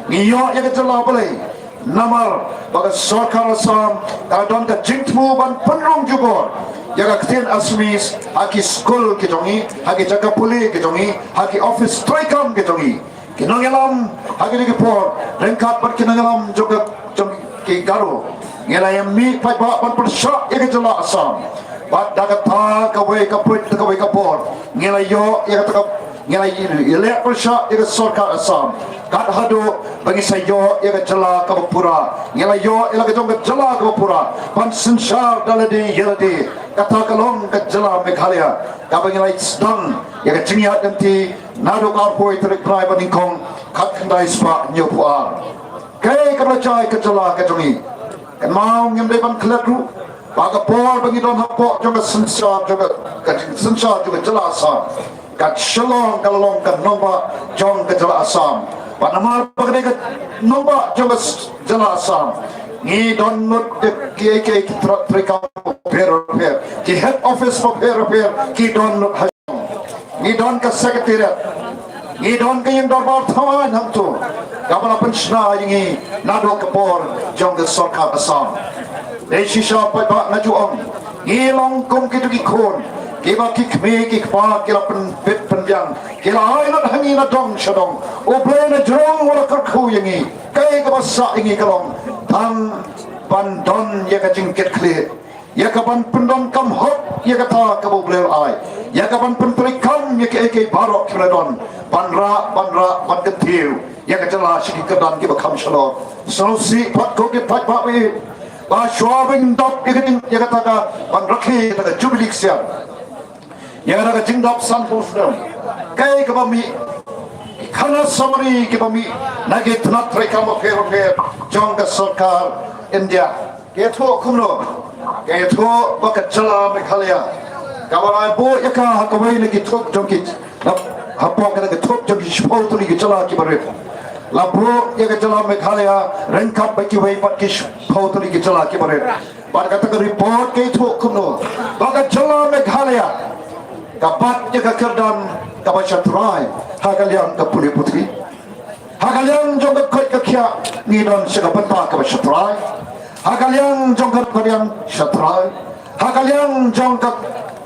Ngi ïoh ïa ka jylla balei? Namar ba ka sorkar Assam ka la don ka jingthmu ban pynrung jubor ïa ka ktien Assamese ha ki skul ki jong ngi, ha ki jaka pule ki jong ngi, ha ki office treikam ki jong ngi. Ki nongïalam ha kine ki por, ryngkat bad ki nongïalam jong ka, jong ki Garo, ngi la ïa mih paidbah ban pyrshah ïa ka jylla Assam. Bad da kata kawei ka pyrshah, da kawei ka por, ngi la ïoh ïa kata ka, ngi la ïa, ïa leh pyrshah ïa ka sorkar Assam. Kat haduh ba ngi sa ïoh ïa ka jylla kaba pura, ngi la ïoh ïa la ka jong ka jylla kaba pura ban synshar da lade ïa lade. Kata ka long ka jylla Meghalaya kaba ngi la sdang ïa ka jingïaid lynti naduh ka arphew tarik bnai ba nyngkong khatkhyndai spah hynñiewphew ar. Kaei kaba la jia ïa ka jylla ka jong ngi? Kynmaw, ngim dei ban klet ruh ba ka por ba ngi don hapoh jong ka synshar, jong ka, ka synshar jong ka jylla Assam, ka Shillong ka la long ka nongbah jong ka jylla Assam. Bad namar ba ka dei ka nongbah jong ka s-, jylla Assam, ngi don lut ki, ki, ki, ki tnat treikam bapher bapher, ki head office bapher bapher ki don lut ha Ngi don ka secretariat. Ngi don ka ïing dorbar thaw aiñ hangto kaba la pynshna ïa ngi naduh ka por jong ka sorkar Assam. Dei shisha paidbah, nga ju ong, ngi long kum kito ki khun kiba ki kmie ki kpa ki la pynbit pynbiang, ki la ai lut ha ngi na dong sha dong. U Blei na jrong u la kyrkhu ïa ngi. Kaei kaba sah ïa ngi ka long tang ban don ïa ka jingkitkhlieh, ïa ka ban pyndonkam hok ïa kata kaba U Blei u la ai, ïa ka ban pyntreikam ïa kiei kiei baroh kiba la don, ban rah, ban rah, ban kyntiew ïa ka jylla sha ki kyrdan kiba kham shalor. Sngewsih pat ko ki paidbah, ba shuwa ba ngin dap ïa ka jing, ïa kata ka ban rakhe ïa kata ka jubili ksiar, ïa kata ka jingdap sanphew snem, kaei kaba mih? Ki khana samari kiba mih na ki tnat treikam bapher bapher jong ka sorkar India. Ka ïathuh kumno? Ka ïathuh ba ka jylla Meghalaya kaba la buh ïa ka ha kawei na ki thup jong ki, na, hapoh kata ka thup jong ki shiphew tylli ki jylla kiba rit. La buh ïa ka jylla Meghalaya ryngkat bad kiwei pat ki shiphew tylli ki jylla kiba rit. Bad kata ka report ka ïathuh kumno? Ba ka jylla Meghalaya ka bat ïa ka kyrdan kaba shatrai ha ka liang ka pule puthi. Ha ka liang jong ka koit ka khiah ngi don sha ka bynta kaba shatrai. Ha ka liang jong ka rynsan shatrai. Ha ka liang jong ka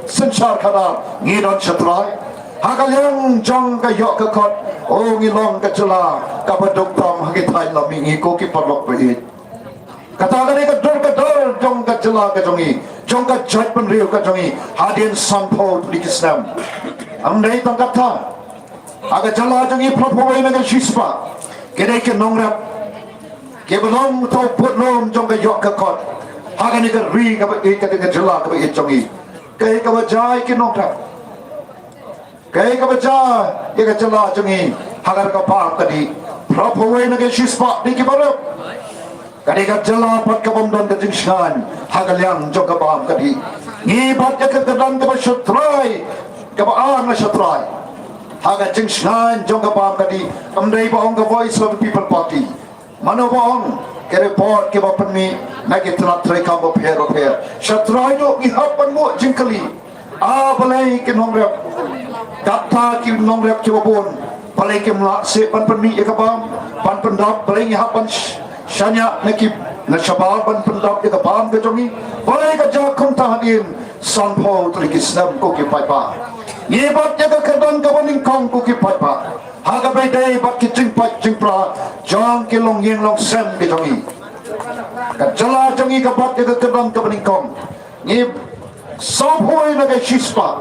synshar khadar ngi don shatrai. Ha ka liang jong ka ïoh ka kot, o, ngi long ka jylla kaba duk tam ha ki thaiñ lam mihngi, ko ki paralok ba ïeit. Kata ka dei ka dur ka dar jong ka jylla ka jong ngi, jong ka jaitbynriew ka jong ngi hadien sanphew tylli ki snem. Ym dei tang kata, ha ka jylla jong ngi phraphew wei na ka shispah ki dei ki nongrep kiba long uta u budlum jong ka ïoh ka kot ha kane ka ri kaba ïeit, ka dei ka jylla kaba ïeit jong ngi. Kaei kaba jia ïa ki nongrep? Kaei kaba jia ïa ka jylla jong ngi ha kata ka bam ka dih? Phraphew wei na ka shispah dei kiba rep. Ka dei ka jylla pat kabym don ka jingshngaiñ ha ka liang jong ka bam ka dih. Ngi bat ïa ka kyrdan kaba shatrai, kaba ar na shatrai ha ka jingshngaiñ jong ka bam ka dih. Ym dei ba ong ka Voice of the People Party. Mano ba ong? Ki report kiba pynmih na ki tnat treikam bapher bapher. Shatrai duh ngi hap ban buh jingkylli. A, balei ki nongrep, kata ki nongrep kiba bun, balei kim lah shuh ban pynmih ïa ka bam ban pyndap? Balei ngi hap ban sh-, shaniah na ki, na shabar ban pyndap ïa ka bam ka jong ngi? Balei ka jia kumta hadien sanphew tylli ki snem, ko ki paidbah? Ngi bat ïa ka kyrdan kaba nyngkong, ko ki paidbah. ha kaba ïadei bad ki jingpait jingpra jong ki longïing longsem ki jong ngi. Ka jylla jong ngi ka bat ïa ka kyndong kaba nyngkong. Ngi sngewbha na ka shispah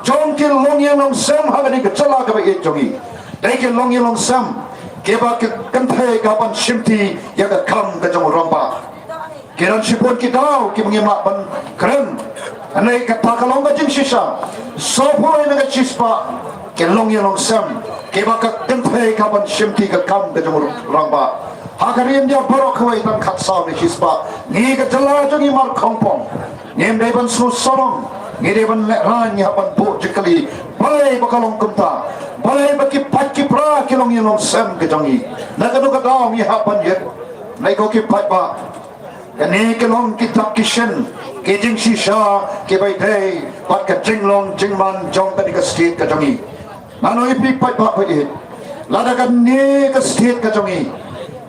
jong ki longïing longsem ha kane ka jylla kaba ïeit jong ngi. Dei ki longïing longsem kiba ki kynthei ka ban shimti ïa ka kam ka jong u rangbah. Ki don shibun ki daw kiba ngim lah ban kren. Hynrei kata ka long ka jingshisha. Sngewbha na ka shispah ki longïing longsem kiba ka kynthei ka ban shimti ka kam ka jong u rangbah. Ha ka ri India baroh kawei tang khatsaw na shispah. Ngi ka jylla jong ngi mar khongpong. Ngim dei ban sngewsarong, ngi dei ban lehraiñ, ngi hap ban buh jingkylli. Balei ba ka long kumta? Balei ba ki pait ki pra ki longïing longsem ki jong ngi? Na kano ka daw ngi hap ban ïeng? Nai ko ki paidbah. Kane ka long ki dak ki shin, ki jingshisha kiba ïadei bad ka jinglong jingman jong kane ka state ka jong ngi. Mano ïa phi paidbah ba ïeit? Lada kane ka state ka jong ngi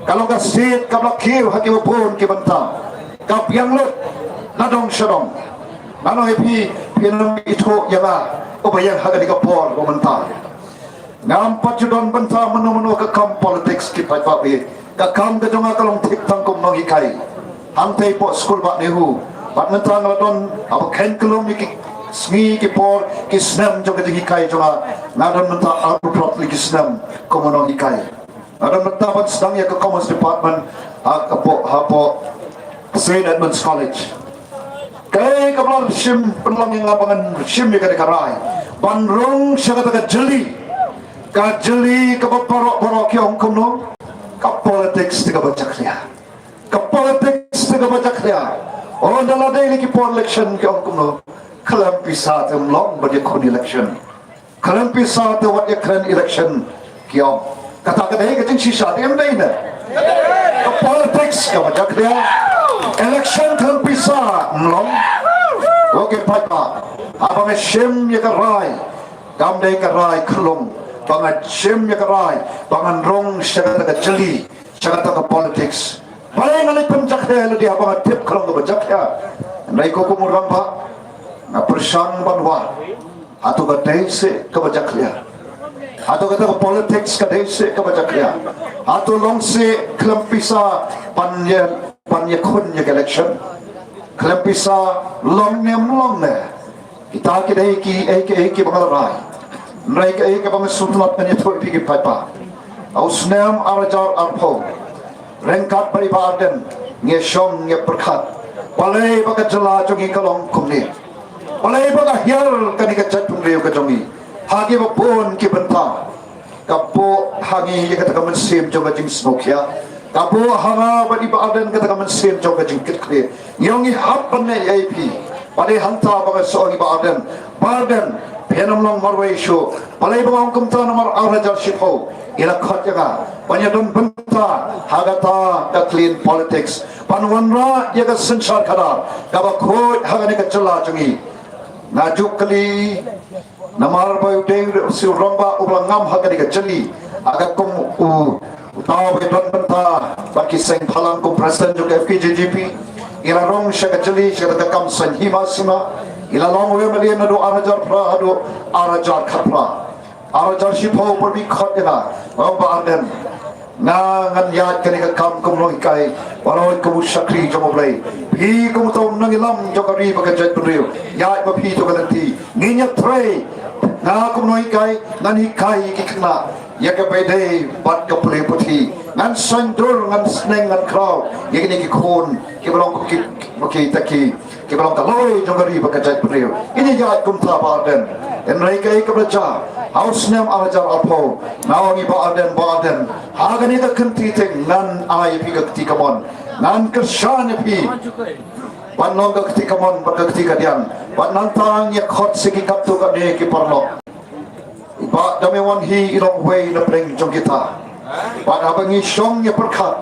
ka long ka state kaba la kiew ha kiba bun ki bynta, ka biang lut na dong sha dong. Mano ïa phi, phin ym ithuh ïa nga uba ïeng ha kane ka por ba mynta. Ngam pat ju don bynta mano mano ka kam politics ki paidbah ba ïeit. Ka kam ka jong nga ka long thik tang kum nonghikai. Hangtei hapoh skul bah NEHU. Bad mynta nga la don haba khein kyllum ïa ki sngi ki por ki snem jong ka jinghikai jong nga. Nga don mynta arphew phra tylli ki snem kum u nonghikai. Nga don mynta ban sdang ïa ka Commerce Department ha, hapoh, hapoh Saint Edmund's College. Kaei kaba la shim pynlong ïa nga ba ngan shim ïa kane ka rai ban rung sha kata ka jylli. Ka jylli kaba baroh baroh ki ong kumno? Ka politics te kaba jakhlia. Ka politics te kaba jakhlia. Ynda la dei ki por election ki ong kumno? Khlem pisa te ym long ban ïakhun election. Khlem pisa te wat ïakren election ki ong. Kata ka dei ka jingshisha te ym dei ne? Ka politics kaba jakhlia. Election khlem pisa ym long. Ko ki paidbah, haba nga shim ïa ka rai, kam dei ka rai khlung, ba nga shim ïa ka rai ba ngan rung sha kata ka jylli, sha kata ka politics. Balei nga leit pynjakhlia lada haba nga tip ka long kaba jakhlia? Hynrei ko kum u rangbah, nga pyrshang ban wad. Hato ka dei seh kaba jakhlia? Hato kata ka politics ka dei seh kaba jakhlia? Hato long seh khlem pisa ban ïa, ban ïakhun ïa ka election? Khlem pisa long ne ym long ne? Kita ki dei kiei kiei kiba nga la rai. Hynrei kaei kaba nga sngewtynnat ban ïathuh ïa phi ki paidbah, ha u snem ar hajar arphew, ryngkat bad i Bah Ardent, ngi shong ngi pyrkhat, balei ba ka jylla jong ngi ka long kumne? Balei ba ka hiar kane ka jaitbynriew ka jong ngi ha kiba bun ki bynta? Ka buh ha ngi ïa kata ka mynsiem jong ka jingsngewkhia. Ka buh ha nga bad i Bah Ardent kata ka mynsiem jong ka jingkitkhlieh. Ngi ong ngi hap ban leh ïa phi. Bad dei hangta ba nga shu ong i Bah Ardent, Bah Ardent, phin ym long marwei shuh. Balei ba nga ong kumta? Namar ar hajar shiphew i la khot ïa nga ban ïadon bynta ha kata ka clean politics, ban wanrah ïa ka synshar khadar kaba khuid ha kane ka jylla jong ngi. Nga ju kylli namar ba u dei u rangbah uba la ngam ha kane ka jylli, ha ka kum u, uta uba ïadon bynta bad ki seng bhalang kum president jong ka F K J G P. I la rung sha ka jylli, sha kata ka kam saiñ hima sima. I la long u M L A naduh ar hajar phra haduh ar hajar khatphra. Ar hajar shiphew, por ba i khot ïa nga, u ong, Bah Ardent, nga ngan ïaid kane ka kam kum u nonghikai, wanrah kum u shakri jong U Blei. Phi kum uta u nongïalam jong ka ri bad ka jaitbynriew, ïaid ma phi to ka lynti. Ngin ïatrei, nga kum u nonghikai ngan hikai ïa ki khynnah ïa kaba ïadei bad ka pule puthi. Ngan saiñdur, ngan sneng, ngan khraw ïa kine ki khun kiba long ki, ki, ki, ki, kiba long ka lawei jong ka ri bad ka jaitbynriew. Ngin ïaid kumta, Bah Ardent. Hynrei kaei kaba la jia ha u snem ar hajar arphew? Nga ong ïa i Bah Ardent, Bah Ardent, ha kane ka kynti te ngan ai ïa phi ka kti kamon. Ngan kyrshan ïa phi ban long ka kti kamon bad ka kti kadiang. Bad nangta ngi ïa khot sha ki katto katne ki paralok. Bah, da me wan hi i long uwei na pdeng jong kita. Bad haba ngi shong ngi pyrkhat,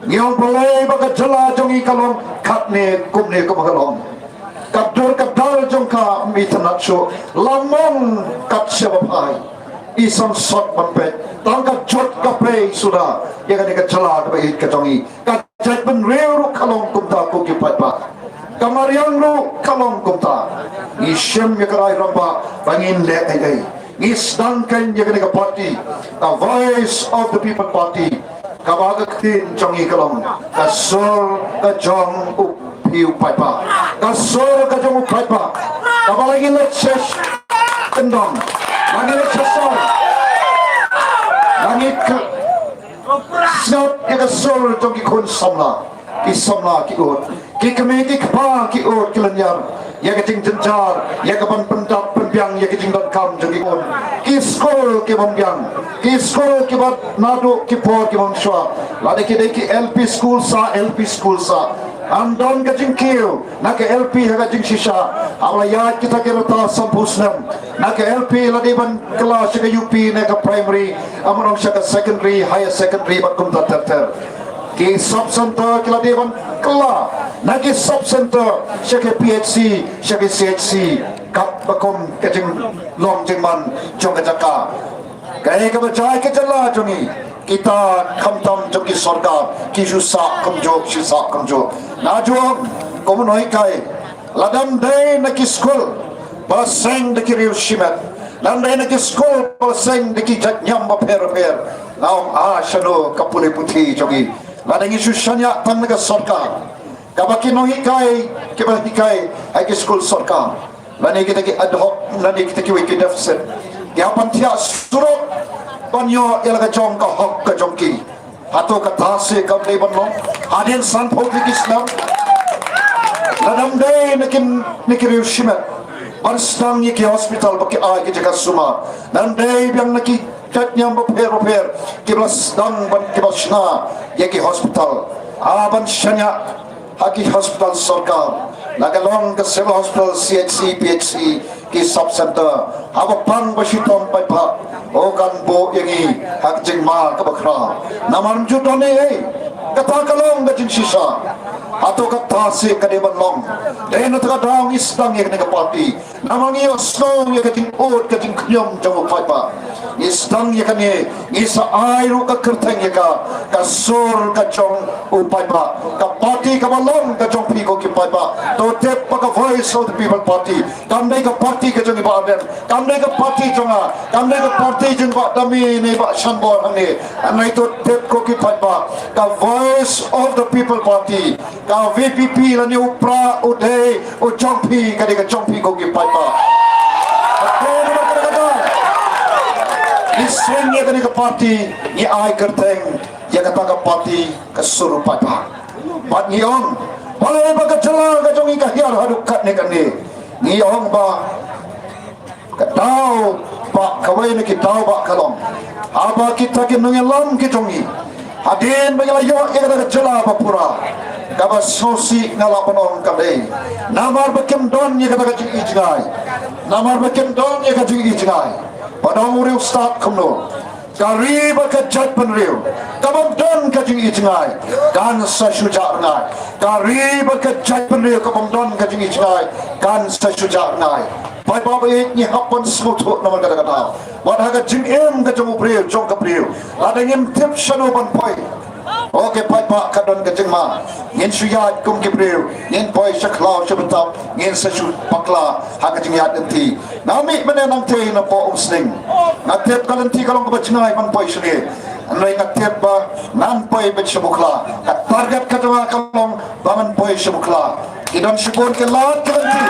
ngi ong balei ba ka jylla jong ngi ka long katne kumne kumba ka long. Ka dur ka dar jong ka ym itynnad shuh, la mong kat shaba phai. I sangsot ban peit, tang ka jot ka pei suda ïa kane ka jylla kaba ïeit ka jong ngi. Ka jaitbynriew ruh ka long kumta ko ki paidbah. Ka mariang ruh ka long kumta. Ngi shim ïa ka rai rangbah ba ngin leh ei ei. Ngi sdang kein ïa kane ka party, ka Voice of the People Party. Kaba ka ktien jong ngi ka long, ka sur ka jong u phi u paidbah. Ka sur ka jong u paidbah. Kaba la ngi leit sha kyndong, la ngi leit sha sor, la ngi sngap ïa ka sur jong ki khun samla, ki samla ki ud, ki kmie ki kpa ki ud ki lynñiar ïa ka jingjynjar, ïa ka ban pyndap pynbiang ïa ka jingdonkam jong ki khun. Ki skul ki bym biang, ki skul kiba naduh ki por ki bym shuwa, lada ki dei ki L P skul sah, L P skul sah. Ym don ka jingkiew na ka L P ha ka jingshisha. Haba la ïaid kita ki rta sanphew snem, na ka L P la dei ban kylla sha ka U P ne ka primary, ym ong sha ka secondary, higher secondary bad kumta ter ter. Ki sub center ki la dei ban kylla na ki sub center sha ki P H C, sha ki C H C, katba kum ka jinglong jingman jong ka jaka. Kaei kaba jia ka jylla jong ngi, kita khamtam jong ki sorkar ki shu sah kumjuh, shu sah kumjuh. Nga ju ong kum u nonghikai, lada ym dei na ki skul ba la seng da ki riew shimet, lada ym dei na ki skul ba la seng da ki jait niam bapher bapher, nga ong, ah, shano ka pule puthi jong ngi? Lada ngi shu shaniah tang na ka sorkar, kaba ki nonghikai kiba hikai ha ki skul sorkar, lane kita ki ad hoc, lane kita kiwei ki deficit, ki hap ban thiah surok ban ïoh ïa la ka jong ka hok ka jong ki. Hato kata seh kam dei ban long? Hadien sanphew tylli ki snem, lada ym dei na ki, na ki riew shimet ban sdang ïa ki hospital ba ki ai ki jaka sumar, lada ym dei biang na ki jait niam bapher bapher kiba la sdang ban, kiba shna ïa ki hospital, ah, ban shaniah ha ki hospital sorkar, la ka long ka civil hospital, C H C, P H C, ki sub center, haba pang ba shitom paidbah, oh, kan buh ïa ngi ha ka jingma kaba khraw. Namar ym ju don ei ei, kata ka long ka jingshisha. Hato kata seh ka dei ban long? Dei na kata ka daw ngi sdang ïa kane ka party. Namar ngi ïohsngew ïa ka jingud ka jingkhñium jong u paidbah. Ngi sdang ïa kane, ngi sa ai ruh ka kyrteng ïa ka, ka sur ka jong u paidbah. Ka party kaba long ka jong phi ko ki paidbah. To tip ba ka Voice of the People Party kam dei ka party ka jong i Bah Ardent, kam dei ka party jong nga, kam dei ka party jong Bah Dami ne Bah Shanbor hangne. Hynrei to tip ko ki paidbah, ka Voice of the People Party, ka V P P lane u pra u dei u jong phi, ka dei ka jong phi ko ki paidbah. Ngi seng ïa kane ka party, ngi ai kyrteng ïa kata ka party ka sur u paidbah. Bad ngi ong, balei ba ka jylla ka jong ngi ka hiar haduh katne katne? Ngi ong ba ka daw ba kawei na ki daw ba ka long, haba kita ki nongïalam ki jong ngi, hadien ba ngi la ïoh ïa kata ka jylla ba pura, kaba sngewsih nga lah ban ong ka dei namar ba kim don ïa kata ka jingi jngai. Namar ba kim don ïa ka jingi jngai. Ba dang u riewstad kumno, ka ri bad ka jaitbynriew ka bym don ka jingi jngai kan sa shu jah rngai. Ka ri bad ka jaitbynriew ka bym don ka jingi jngai kan sa shu jah rngai. Paidbah ba ïeit, ngi hap ban sngewthuh namar kata ka daw. Wat ha ka jingim ka jong u briew jong ka briew, lada ngim tip shano ban poi, okay paidbah, ka don ka jingma. Ngin shu ïaid kum ki briew, ngin poi sha khlaw sha bynta, ngin sa shu bakla ha ka jingïaid lynti. Nga mih mynne nangtei na poh Umsning. Nga tip ka lynti ka long kaba jngai ban poi sha ngi. Hynrei nga tip ba ngan poi beit sha Bukhla. Ka target ka jong nga ka long ba ngan poi sha Bukhla. Ki don shibun ki lad ki lynti.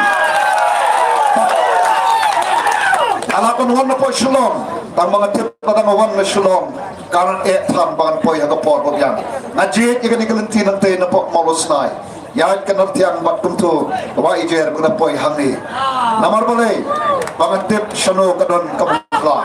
Nga lah ban wan na poh Shillong, tang ba nga tip ba dang wan na Shillong, kan eh than ba ngan poi ha ka por ba biang. Nga jied ïa kane ka lynti nangtei na poh Mawlai Snai. Ïaid ka Narthiang bad kumto, wa i jer ba nga poi hangne. Namar balei? Ba nga tip shano ka don ka Bukhla.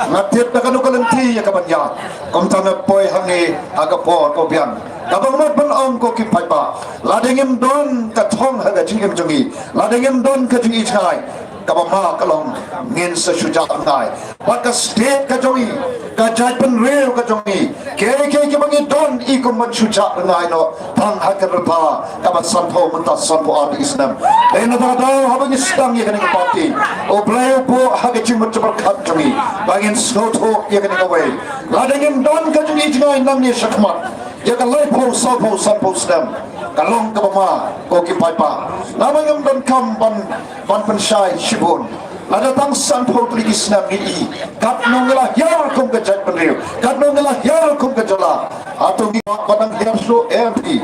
Nga tip da kano ka lynti ïa ka ban ïaid. Kumta nga poi hangne ha ka por ka biang. Kaba mut ban ong ko ki paidbah, lada ngim don ka thong ha ka jingim jong ngi, lada ngim don ka jingi jngai, kaba ma ka long ngin sa shu jah rngai. Bad ka state ka jong ngi, ka jaitbynriew ka jong ngi, kiei kiei kiba ngi don i kum ban shu jah rngai noh tang ha ka rta kaba sanphew mynta sanphew ar tylli ki snem. Dei na kata ka daw haba ngi sdang ïa kane ka party, U Blei u buh ha ka jingmut jingpyrkhat jong ngi ba ngin sngewthuh ïa kane kawei. Lada ngim don ka jingi jngai nangne shakhmat ïa ka laiphew, sawphew, sanphew snem, ka long kaba ma ko ki paidbah. Namar ngim donkam ban, ban pynshai shibun. Lada tang sanphew tylli ki snem ngi i katno ngi la hiar kum ka jaitbynriew, katno ngi la hiar kum ka jylla. Hato ngi kwah ban dang hiar shuh? Em hi.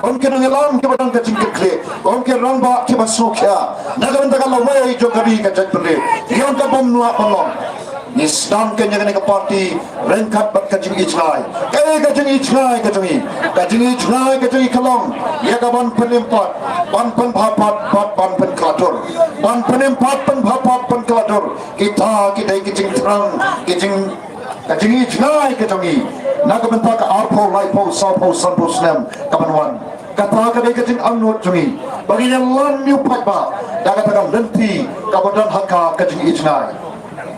Ym ki nongïalam kiba don ka jingkitkhlieh, ym ki rangbah kiba sngewkhia na ka bynta ka lawei jong ka ri ka jaitbynriew. Ngi ong ka bym lah ban long. Ngi sdang kein ïa kane ka party ryngkat bad ka jingïohi jngai. Kaei ka jingïohi jngai ka jong ngi? Ka jingïohi jngai ka jong ngi ka long ïa ka ban pynim pat, ban pynbha pat, bad ban pynkylla dur. Ban pynim pat, pynbha pat, pynkylla dur. Kita ki dei ki jingthrang, ki jing, ka jingïohi jngai ka jong ngi na ka bynta ka arphew, laiphew, sawphew, sanphew snem kaban wan. Kata ka dei ka jingangnud jong ngi ba ngin ïalam ïa u paidbah da kata ka lynti kaba don ha ka, ka jingïohi jngai.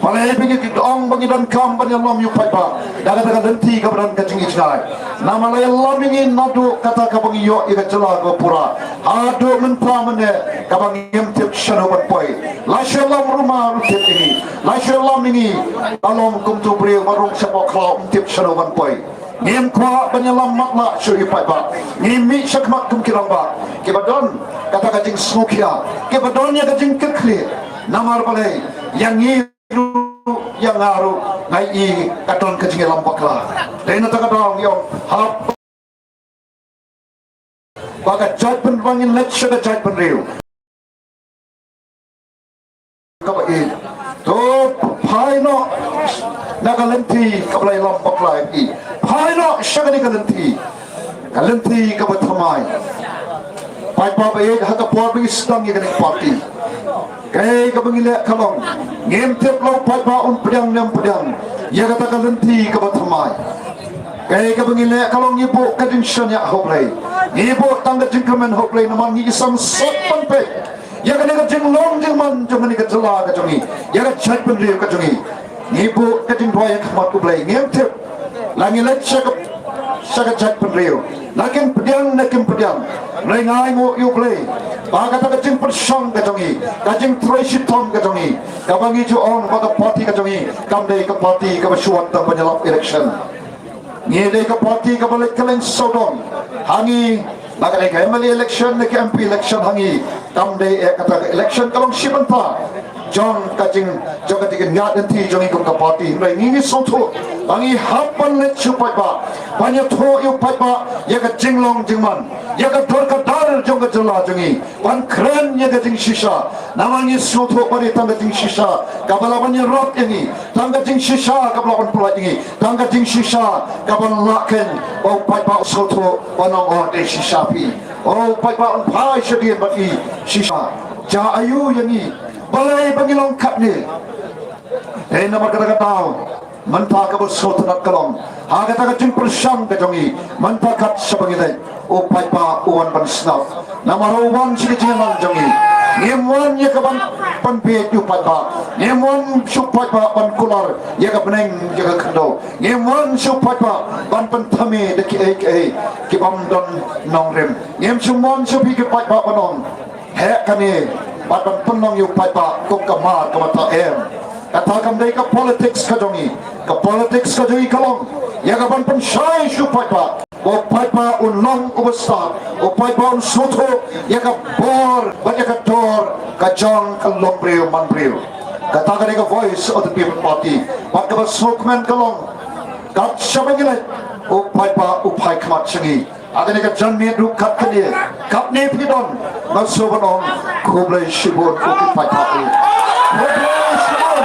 Balei ba ngi ong ba ngi donkam ban ïalam ïa u paidbah da kata ka lynti kaba don ka jingïohi jngai? Namar la ïalam ïa ngi naduh kata kaba ngi ïoh ïa ka jylla kaba pura haduh mynta mynne kaba ngim tip shano ban poi. La shu ïalam ruh ma ruh tip ïa ngi, la shu ïalam ïa ngi, la long kum uto u briew ba rung shapoh khlaw, um tip shano ban poi. Ngim kwah ban ïalam matlah shuh ïa u paidbah. Ngim mih shakhmat kum ki rangbah kiba don kata ka jingsngewkhia, kiba don ïa ka jingkitkhlieh. Namar balei? Ïa ngi ruh, ïa nga ruh, nga i ka don ka jingïalam bakla. Dei na kata ka daw ngi ong, hap ba ka jaitbynriew, ba ngin leit sha ka jaitbynriew kaba ïeit. To phai noh na ka lynti kaba la ïalam bakla ïa ngi. Phai noh sha kane ka lynti, ka lynti kaba thymmai. Paidbah ba ïeit, ha ka por ba ngi sdang ïa kane ka party, kaei kaba ngi leh ka long, ngim tip la u paidbah un pdiang ne ym pdiang ïa kata ka lynti kaba thymmai. Kaei kaba ngi leh ka long, ngi buh ka jingshaniah ha U Blei, ngi buh tang ka jingkyrmen ha U Blei, namar ngi i samsat ban peit ïa kane ka jinglong jingman jong kane ka jylla ka jong ngi, ïa ka jaitbynriew ka jong ngi. Ngi buh ka jingduwai ha khmat U Blei, ngim tip la ngi leit sha ka, sha ka jaitbynriew, la kin pdiang ne kim pdiang. Hynrei nga ainguh ïa U Blei ba kata ka jingpyrshang ka jong ngi, ka jingtrei shitom ka jong ngi, kaba ngi ju ong ba ka party ka jong ngi kam dei ka party kaba shu wan tang ban ïalap election. Ngi dei ka party kaba leit kylleng sawdong. Ha ngi, la ka dei ka M L A election ne ka M P election, ha ngi kam dei eh kata ka election, ka long shi bynta jong ka jing, jong ka jingïaid lynti jong ngi kum ka party. Hynrei ngi ngi sngewthuh ba ngi hap ban leit sha u paidbah, ban ïathuh ïa u paidbah ïa ka jinglong jingman, ïa ka dur ka dar jong ka jylla jong ngi, ban kren ïa ka jingshisha. Namar ngi sngewthuh ba dei tang ka jingshisha kaba lah ban ïarap ïa ngi, tang ka jingshisha kaba lah ban pynlait ïa ngi, tang ka jingshisha kaban lah kein ba u paidbah u sngewthuh ban ong, oh, dei shisha phi. Oh, u paidbah un phai shadien bad i shisha. Jia aiu ïa ngi? Balei ba ngi long katne? Dei namar kata ka daw, mynta kaba sngewtynnat ka long, ha kata ka jingpyrshang ka jong ngi, mynta kat shaba ngi leit, u paidbah u wan ban sngap. Namar u wan sha ka jingïalang jong ngi. Ngim wan ïa ka ban pynbiej ïa u paidbah. Ngim wan sha u paidbah ban kular ïa ka bneng ïa ka khyndew. Ngim wan sha u paidbah ban pynthame da kiei kiei ki bym don nongrim. Ngim shu mon sha phi ki paidbah ban ong, heh kane bad ban pynlong ïa u paidbah kum ka mar kaba tah, em. Kata kam dei ka politics ka jong ngi. Ka politics ka jong ngi ka long ïa ka ban pynshai sha u paidbah, ba u paidbah un long uba stad, u paidbah un sngewthuh ïa ka bor bad ïa ka dor ka jong ka longbriew manbriew. Kata ka dei ka Voice of the People Party. Bad kaba sngewkmen ka long, kat shaba ngi leit, u paidbah u phai khmat sha ngi. Ha kane ka janmiet ruh kat kane, katne phi don, nga sngewbha ban ong khublei shibun ko ki paidbah. Khublei shibun.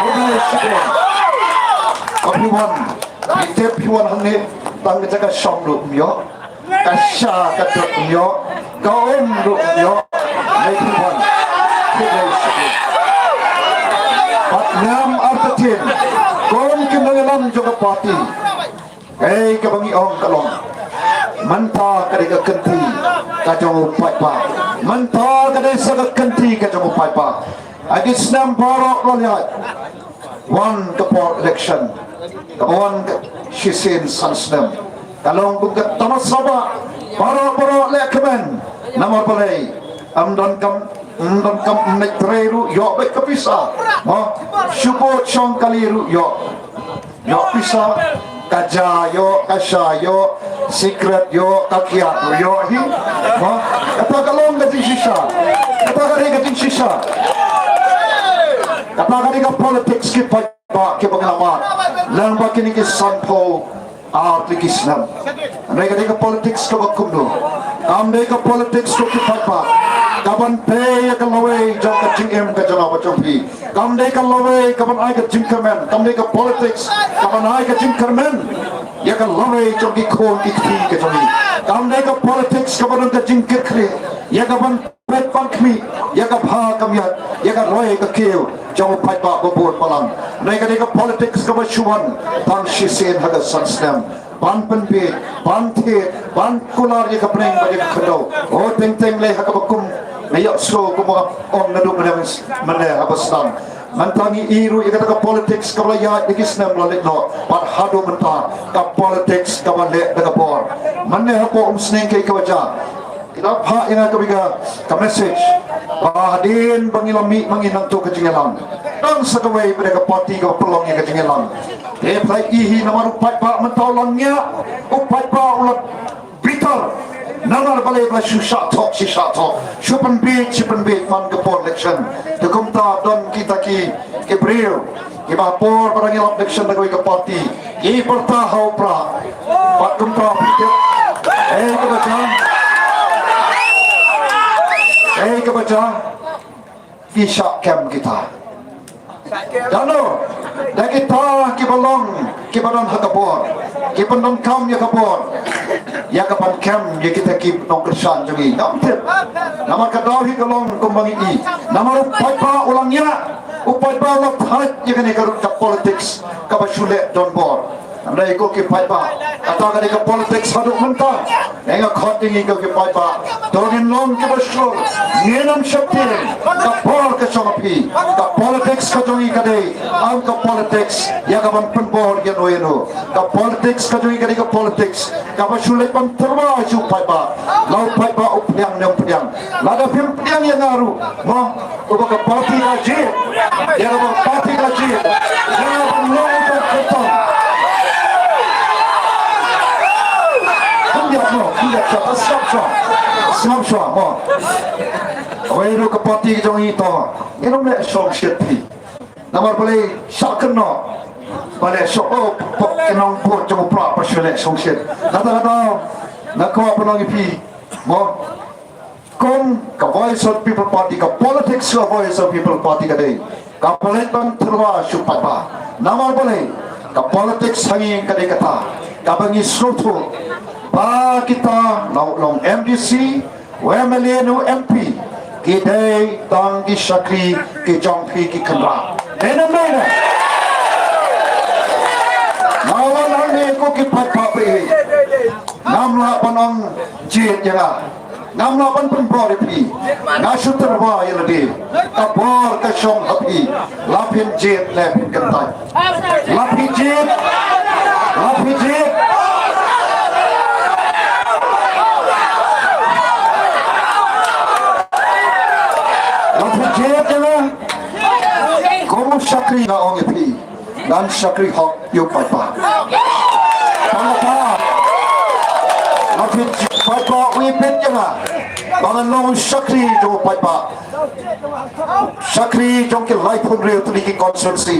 Khublei shibun. Ka phi wan, ngi tip phi wan hangne, tang ka jaka shong ruh ym ïoh, ka sha ka dot ym ïoh, ka um ruh ym ïoh. Ngi phi wan. Khublei shibun. Bad ngam artatien, kum ki nongïalam jong ka party. Kaei kaba ngi ong ka long, mynta ka dei ka kynti ka jong u paidbah. Mynta ka dei sa ka kynti ka jong u paidbah. Ha ki snem baroh la ïaid, wan ka por election, kaba wan ka shisien san snem, ka long kum ka tamasa ba baroh baroh leh kmen. Namar balei? Ym donkam, ym donkam, ym leit trei ruh ïoh beit ka pisa. Mo, shu bud shong kali ruh ïoh. Ïoh pisa, ka ja ïoh, ka sha ïoh, sikret ïoh, ka kiad ïoh hi. Mo, kata ka long ka jingshisha. Kata ka dei ka jingshisha. Kata ka dei ka politics ki paidbah kiba ngi la mad lyngba kine ki sanphew ar tylli ki snem. Hynrei ka dei ka politics kaba kumno? Kam dei ka politics ko ki paidbah kaban peit ïa ka lawei jong ka jingim ka jong nga bad jong phi. Kam dei ka lawei kaban ai ka jingkyrmen, kam dei ka politics kaban ai ka jingkyrmen ïa ka lawei jong ki khun ki kti ka jong ngi. Kam dei ka politics kaban ai ka jingkyrkhu ïa kaban peit ban khmih ïa ka bha ka miat, ïa ka roi ka kiew jong u paidbah ba bun balang. Hynrei ka dei ka politics kaba shu wan tang shisien ha ka san snem ban pynbiej, ban thied, ban kular ïa ka bneng bad ïa ka khyndew. O teng teng lei ha kaba kum nga ïohsngew kumba ong naduh mynne, mynne ha ba sdang. Mynta ngi i ruh ïa kata ka politics kaba la ïaid ïa ki snem la leit noh bad haduh mynta ka politics kaba leh da ka bor. Mynne hapoh Umsning kaei kaba jia? Ki la phah ïa nga kawei ka, ka message ba hadien ba ngi la mih ma ngi nangto ka jingïalang, tang sa kawei pat ka party kaba pynlong ïa ka jingïalang. Te phi i hi namar u paidbah mynta u la ngiah, u paidbah u la bitar. Namar balei ba la shu shah thok shi shah thok, shu pynbiej shi pynbiej man ka por election. Te kumta don kita ki, ki briew kiba ha por ba dang ïalap election da kawei ka party ki pyrta ha u Prah. Bad kumta phi tip ei kaba jia, ei kaba jia, ki shah kem kita. Dano da kita kiba long, kiba don ha ka bor, ki pyndonkam ïa ka bor ïa kaban kem ïa kita ki nongkyrshan jong ngi? Ngam tip. Namar ka daw hi ka long kumba ngi i, namar u paidbah u la ngiah, u paidbah u la thait ïa kane ka, ka politics kaba shu leh donbor. Hynrei ko ki paidbah, kata ka dei ka politics haduh mynta. Nga khot ïa ngi ko ki paidbah, to ngin long kiba shlur, ngin ym sheptieng. Ka bor ka shong ha phi. Ka politics ka jong ngi ka dei, ym ka politics ïa kaban pynbor ïano ïano. Ka politics ka jong ngi ka dei ka politics kaba shu leit ban tyrwa sha u paidbah. La u paidbah u pdiang ne ym pdiang. Lada phim pdiang ïa nga ruh, mo, uba ka party ka jied, ïa kaba ka party ka jied, ïa nga ban long u tong kyrtong. Khyndiat mo, khyndiat shuwa, sngap shuwa, sngap shuwa mo. Kawei ruh ka party ka jong ngi to, ngin ym leh shongshit phi. Namar balei? Shah kynnoh. Balei? Shu, oh, pok ki nongput jong u Prah ba shu leh shongshit. Kata kata nga kwah ban ong ïa phi, mo, kum ka Voice of People Party, ka politics ka Voice of People Party ka dei kaba leit ban tyrwa sha u paidbah. Namar balei? Ka politics ha ngi ka dei kata kaba ngi sngewthuh ba kita, long, long M D C, u M L A ne u M P, ki dei tang ki shakri ki jong phi ki kynrad. Dei ne ym dei ne? Nga wan hangne ko ki paidbah ba ïeit, ngam lah ban ong jied ïa nga, ngam lah ban pynbor ïa phi. Nga shu tyrwa ïa lade. Ka bor ka shong ha phi. La phin jied ne phin kyntait. La phi jied. La phi jied. La phi jied ïa nga. Kum u shakri nga ong ïa phi, ngan shakri hok ïa u paidbah. Tang kata, la phi jied, paidbah u ïa peit ïa nga ba ngan long u shakri jong u paidbah. Shakri jong ki laiphew hynriew tylli ki constituency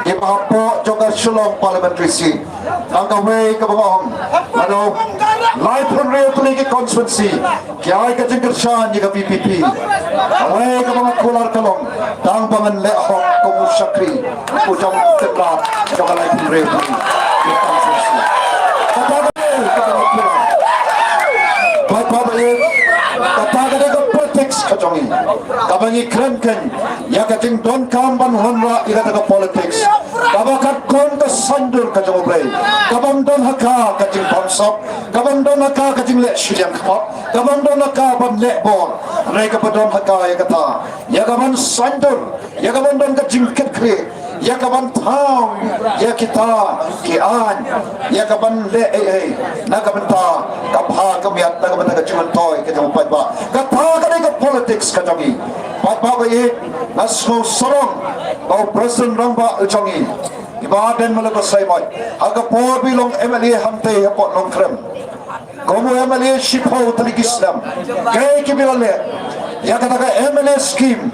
kiba hapoh jong ka Shillong Parliamentary Seat. Tang kawei kaba nga ong, nga dei, laiphew hynriew tylli ki constituency ki ai ka jingkyrshan ïa ka V P P. Kawei kaba nga kular ka long, tang ba ngan leh hok kum u shakri u jong u kynrad jong ka laiphew hynriew tylli ki constituency. Kata ka dei kaba nga kular. Paidbah ba ïeit, kata ka dei ka politics ka jong ngi. Kaba ngi kren keiñ ïa ka jingdonkam ban wanrah ïa kata ka politics kaba katkum ka saiñdur ka jong U Blei, kabym don ha ka ka jingbamsap, kabym don ha ka ka jingleh shiliang khmat, kabym don ha ka ban leh bor. Hynrei kaba don ha ka ïa kata, ïa kaban saiñdur, ïa kaban don ka jingkitkhlieh, ïa kaban thaw ïa kita ki aiñ, ïa kaban leh ei ei na ka bynta ka bha ka miat, na ka bynta ka jingmyntoi ka jong u paidbah. Kata ka dei ka politics ka jong ngi. Paidbah ba ïeit, nga sngew sarong ba u President Rangbah u jong ngi, i Bah Deiñmalai Basaiawmoit, ha ka por ba i long M L A hangtei hapoh Nongkrem, kum u M L A shiphew tylli ki snem, kaei kaba i la leh ïa kata ka M L A scheme.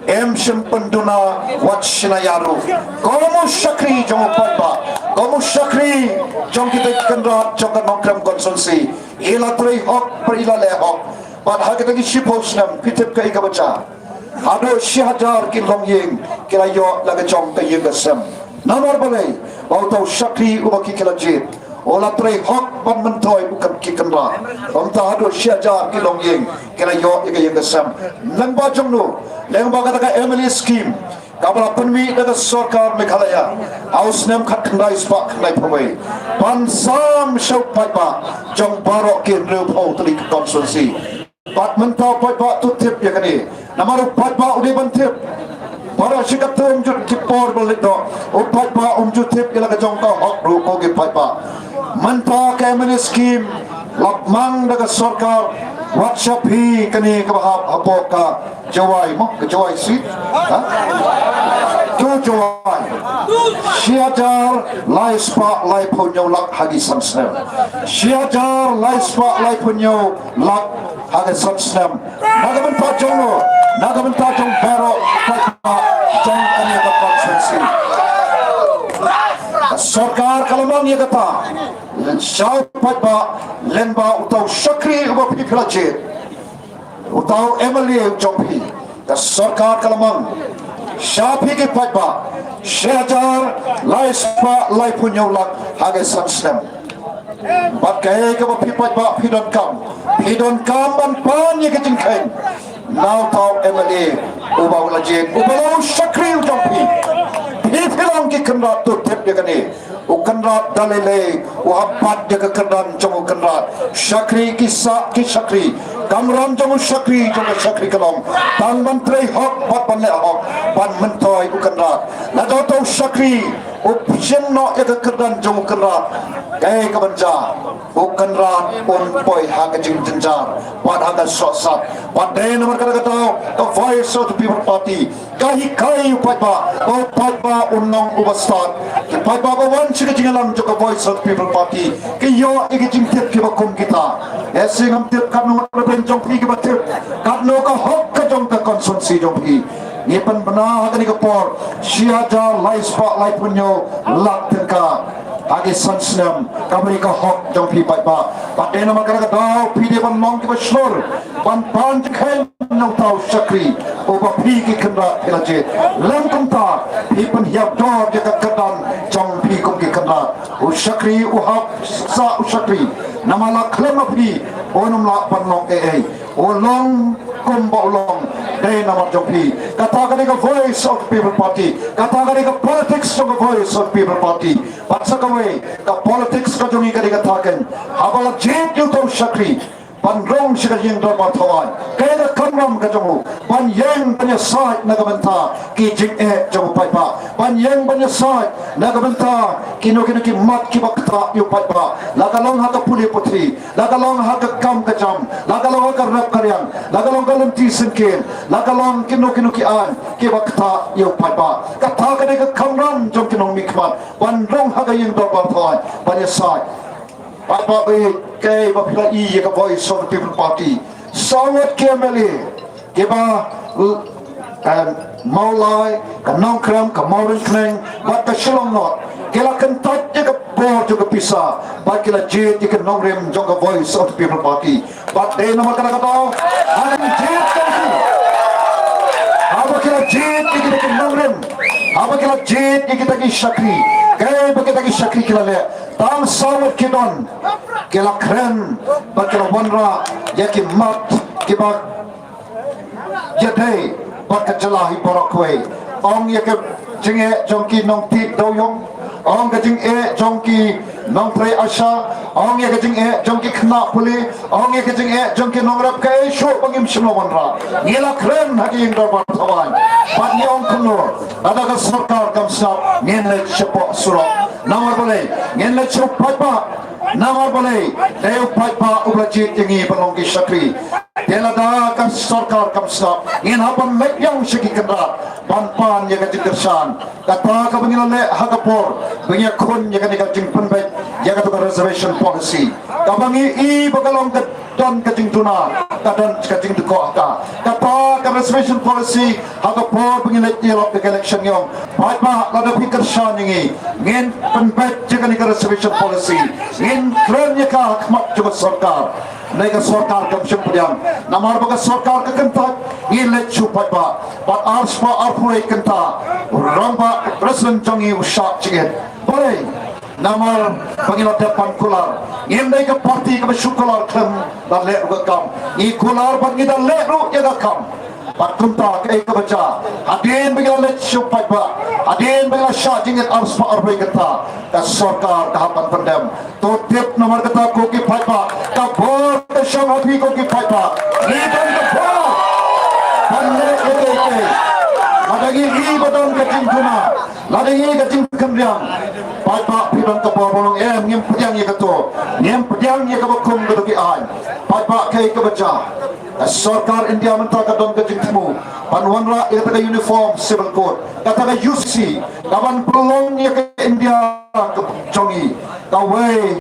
Em shym pynduna wat shna ïa ruh. Kum u shakri jong u paidbah, kum u shakri jong kita ki kynrad jong ka Nongkrem constituency, i la trei hok bad i la leh hok. Bad ha kita ki shiphew snem, phi tip kaei kaba jia? Haduh shi hajar ki longïing ki la ïoh la ka jong ka ïing ka sem. Namar balei? Ba uta u shakri uba ki, ki la jied u la trei hok ban myntoi u kat ki kynrad. Kumta haduh shi hajar ki longïing ki la ïoh ïa ka ïing ka sem. Lyngba jong no? Lyngba kata ka M L A scheme kaba la pynmih da ka sorkar Meghalaya ha u snem khatkhyndai spah khyndaiphew wei, ban sam sha u paidbah jong baroh ki hynriewphew tylli ki constituency. Bad mynta u paidbah to tip ïa kane. Namar u paidbah u dei ban tip. Baroh shi katta um ju, ki por ba leit noh, u paidbah um ju tip ïa la ka jong ka hok ruh, ko ki paidbah. Mynta ka M L A scheme la mang da ka sorkar, wat sha phi kane kaba hap hapoh ka Jowai mo, ka Jowai seat. Ha? To Jowai. Shi hajar lai spah laiphew hynñiew lak ha ki san snem. Shi hajar lai spah laiphew hynñiew lak ha ka san snem. Na ka bynta jong no? Na ka bynta jong baroh paidbah jong kane ka constituency. Ka sorkar ka la mang ïa kata sha u paidbah lyngba uta u shakri uba phi, phi la jied, uta u M L A u jong phi. Ka sorkar ka la mang sha phi ki paidbah shi hajar lai spah laiphew hynñiew lak ha ka san snem. Bad kaei kaba phi paidbah phi donkam, phi donkam ban pan ïa ka jingkheiñ na uta u M L A uba u la jied, uba long u shakri u jong phi. Phi, phi long ki kynrad, to tip ïa kane. U kynrad da lei lei u hap bat ïa ka kyrdan jong u kynrad. Shakri ki sah ki shakri. Kamram jong u shakri, jong ka shakri ka long tang ban trei hok bad ban leh hok ban myntoi u kynrad. Lada uta u shakri u pynshim noh ïa ka kyrdan jong u kynrad, kaei kaban jia? U kynrad un poi ha ka jingjynjar bad ha ka sohsat. Bad dei namar kata ka daw ka Voice of the People Party ka hikai u paidbah ba u paidbah un long uba stad. Ki paidbah ba wan sha ka jingïalam jong ka Voice of the People Party ki ïoh ïa ki jingtip kiba kum kita. Ese ngam tip katno ka rben jong phi kiba tip katno ka hok ka jong ka constituency jong phi. Ngi pynbna ha kane ka por shi hajar lai spah laiphew hynñiew lak tyngka ha ki san snem, kaba dei ka hok jong phi paidbah. Bad dei namar kata ka daw phi dei ban long kiba shlur ban pan jingkheiñ na uta u shakri uba phi ki kynrad phi la jied. Lem kumta phi pynhiar dor ïa ka kyrdan jong phi kum ki kynrad. U shakri u hap sah u shakri namar la khlem ma phi un ym lah ban long ei ei. U long kumba u long dei namar jong phi. Kata ka dei ka Voice of the People Party. Kata ka dei ka politics jong ka Voice of the People Party. Bad sa kawei ka politics ka jong ngi ka dei kata keiñ. Haba la jied ïa uta u shakri ban rung sha ka ïing dorbar thawaiñ, kaei ka kamram ka jong u? Ban ïeng ban ïasaid na ka bynta ki jingeh jong u paidbah, ban ïeng ban ïasaid na ka bynta kino kino ki mat kiba ktah ïa u paidbah, la ka long ha ka pule puthi, la ka long ha ka kam ka jam, la ka long ha ka rep ka riang, la ka long ka lynti syngkien, la ka long kino kino ki aiñ kiba ktah ïa u paidbah. Kata ka dei ka kamram jong ki nongmihkhmat ban rung ha ka ïing dorbar thawaiñ ban ïasaid. Paidbah ba ïeit, kaei ba phi la ïohi ïa ka Voice of the People Party? Saw ngut ki M L A kiba, em, Mawlai, ka Nongkrem, ka Mawryngkneng bad ka Shillong North, ki la kyntait ïa ka bor jong ka pisa bad ki la jied ïa ka nongrim jong ka Voice of the People Party. Bad dei namar kata ka daw, haba ki la jied ïa ki, haba ki la jied ïa kita ki nongrim, haba ki la jied ïa kita ki shakri, kaei ba kita ki shakri ki la leh? Tang saw ngut ki don, ki la kren bad ki la wanrah ïa ki mat kiba ïadei bad ka jylla hi baroh kawei. Ong ïa ka jingeh jong ki nongtih dewïong, ong ka jingeh jong ki nongtrei ASHA, ong ïa ka jingeh jong ki khynnah pule, ong ïa ka jingeh jong ki nongrep, kaei shuh ba ngim shym la wanrah. Ngi la kren ha ki ïing dorbar thawaiñ bad ngi ong kumno, lada ka sorkar kam sngap ngin leit shapoh surok. Namar balei? Ngin leit sha u paidbah. Namar balei? Dei u paidbah uba la jied ïa ngi ban long ki shakri. Te lada ka sorkar kam sngap, ngin hap ban leit ïeng sha ki kynrad ban pan ïa ka jingkyrshan. Kata kaba ngi la leh ha ka por ba ngi ïakhun ïa kane ka jingpynbeit ïa kata ka reservation policy, kaba ngi i ba ka long ka don ka jingduna, ka don ka jingdkoh ha ka. Kata ka reservation policy ha ka por ba ngin leit ïalap ïa ka election, ïong. Paidbah, lada phi kyrshan ïa ngi, ngin pynbeit ïa kane ka reservation policy. Ngin kren ïa ka ha khmat jong ka sorkar. Hynrei ka sorkar kam shym pdiang. Namar ba ka sorkar ka kyntait, ngi leit shuh paidbah. Bad arspah arphew kynta, u rangbah president jong ngi u shah jingit. Balei? Namar ba ngi la dep ban kular. Ngim dei ka party kaba shu kular khlem da leh ruh ka kam. Ngi kular bad ngi da leh ruh ïa ka kam. Bad kumta kaei kaba jia, hadien ba ngi la leit shuh paidbah, hadien ba ngi la shah jingit arspah arphew kynta, ka sorkar ka hap ban pyndem. To tip namar kata ko ki paidbah, ka bor ka shong ha phi ko ki paidbah. Ngi don ka bor ban leh kaei kaei. Lada ngi ïohi ba don ka jingduna, lada ngi ïohi ka jingkynriang, paidbah, phi don ka bor ban long em, ngim pdiang ïa kato. Ngim pdiang ïa kaba kum kato ki aiñ. Paidbah, kaei kaba jia, ka sorkar India mynta ka don ka jingthmu ban wanrah ïa kata ka Uniform Civil Code, kata ka U C, ka ban pynlong ïa ka India ka jong ngi kawei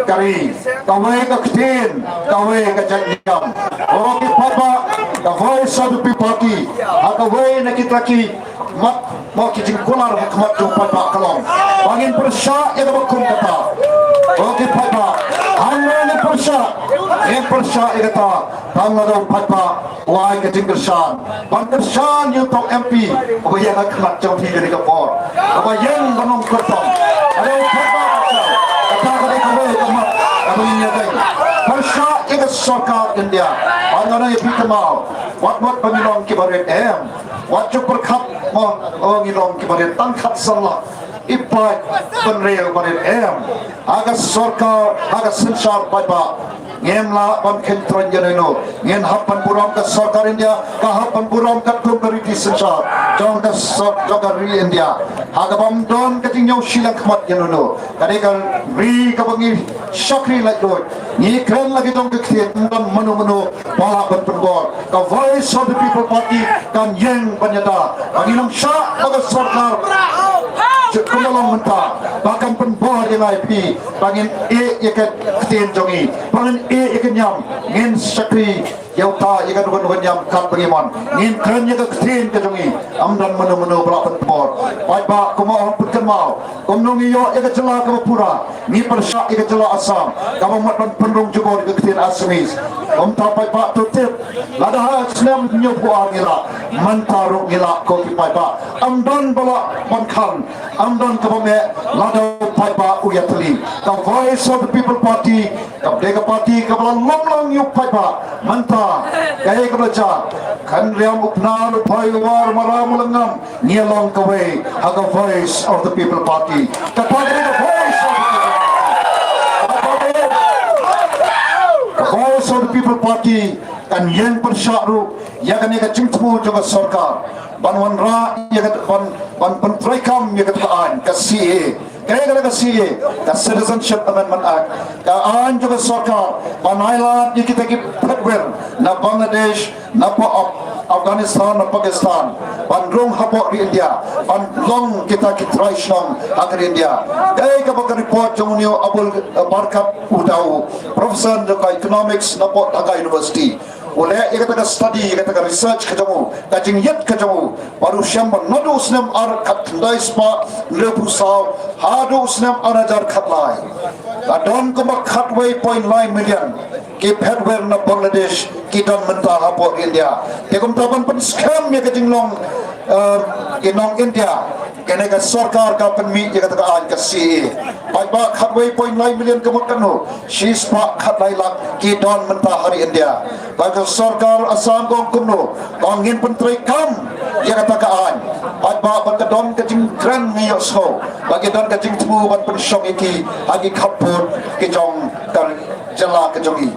ka ri, kawei ka ktien, kawei ka jaitniam. Ko ki paidbah, ka Voice of the People Party, ha kawei na kita ki mat, mo, ki jingkular ha khmat jong paidbah ka long ba ngin pyrshah ïa kaba kum kata. Ko ki paidbah, hangne ngin pyrshah, ngin pyrshah ïa kata. Tang lada u paidbah u ai ka jingkyrshan ban kyrshan ïa uto u M P uba ïeng ha khmat jong phi kane ka por, uba ïeng ban long kyrpang. Lada u paidbah u kyrshan, kata ka dei kawei ka mat kaba ngin ïadei. Pyrshah ïa ka sorkar India. Bad nga ong ïa phi kynmaw, wat, wat ba ngi long kiba rit, em. Wat ju pyrkhat mo, oh, ngi long kiba rit, tang khatsan lak i paid bynriew ba rit, em. Ha ka sorkar, ha ka synshar paidbah, ngim lah ban kheiñ tyrren ïano ïano. Ngin hap ban burom, ka sorkar India ka hap ban burom katkum ka riti synshar jong ka sor-, jong ka ri India, ha kaba ym don ka jingñiew shiliang khmat ïano ïano. Ka dei ka ri kaba ngi shakri laitluid. Ngi kren la ki jong ka ktien, ym don mano mano ba lah ban pynbor. Ka Voice of the People Party kan ïeng ban ïada. Ba ngin ym shah ba ka sorkar jong ka long mynta ba kan pynbor ïa ngi, phi, ba ngin ïeh ïa ka ktien jong ngi, ba ngin ïeh ïa ka niam. Ngin shakri ïa uta, ïa ka dukan dukan niam kat ba ngi mon. Ngin kren ïa ka ktien ka jong ngi. Ym don mano mano ba lah ban pynbor. Paidbah, kumba ong, pynkynmaw, kumno ngi ïoh ïa ka jylla kaba pura. Ngi pyrshah ïa ka jylla Assam kaba mut ban pynrung jubor ïa ka ktien Assamese. Kumta paidbah, to tip, lada ha snem hynñiewphew ar ngi lah, mynta ruh ngi lah ko ki paidbah. Ym don ba lah ban khan, ym don kaba meh lada u paidbah u ïatylli. Ka Voice of the People Party ka dei ka party kaba la lum lang ïa u paidbah. Mynta kaei kaba la jia? Khynriam u Pnar, u Phai, u War, u Maram, u Lyngngam. Ngi long kawei ha ka Voice of the People Party. Kata ka dei ka Voice of the People Party. Ka Voice of the People Party kan ïeng pyrshah ruh ïa kane ka jingthmu jong ka sorkar ban wanrah ïa ka, ban, ban pyntreikam ïa kata ka aiñ ka C A A. Kaei kata ka C A A? Ka Citizenship Amendment Act. Ka aiñ jong ka sorkar ban ailad ïa kita ki phetwir na Bangladesh, na poh Af-, Afghanistan, na Pakistan, ban rung hapoh ri India, ban long kita ki trai shnong ha ka ri India. Kaei kaba ka report jong une u Abul, eh, Barkat Uddao, professor jong ka economics na poh Dhaka University. U leh ïa kata ka study, ïa kata ka research ka jong u, ka jingïit ka jong u, bad u shem ba naduh u snem ar khatkhyndai spah hynriewphew saw haduh u snem ar hajar khatlai, la don kumba khatwei point lai million ki phetwir na Bangladesh ki don mynta hapoh India. Te kumta ban pynskhem ïa ka jinglong, eh, ki nong India, kane ka sorkar ka pynmih ïa kata ka aiñ ka C A A. Paidbah, khatwei point lai million ka mut katno? Shispah khatlai lak ki don mynta ha ri India. Bad ka sorkar Assam ka ong kumno? Ka ong ngin pyntreikam ïa kata ka aiñ. Paidbah, bad ka don ka jingkren ngi ïohsngew ba ki don ka jingthmu ban pynshong ïa ki ha ki khappud ki jong ka jylla ka jong ngi.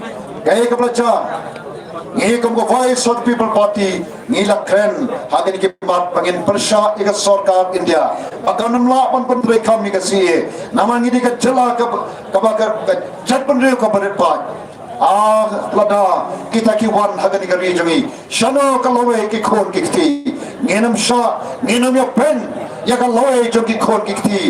Kaei kaba la jia? Ngi kum ka Voice of the People Party ngi la kren ha kine ki mat ba ngin pyrshah ïa ka sorkar India ba kan ym lah ban pyntreikam ïa ka C A A. Namar ngi dei ka jylla kaba, kaba ka, ka jaitbynriew kaba rit paid. Ah, lada kita ki wan ha kane ka ri jong ngi, shano ka lawei ki khun ki kti? Ngin ym shah, ngin ym ïa pyn ïa ka lawei jong ki khun ki kti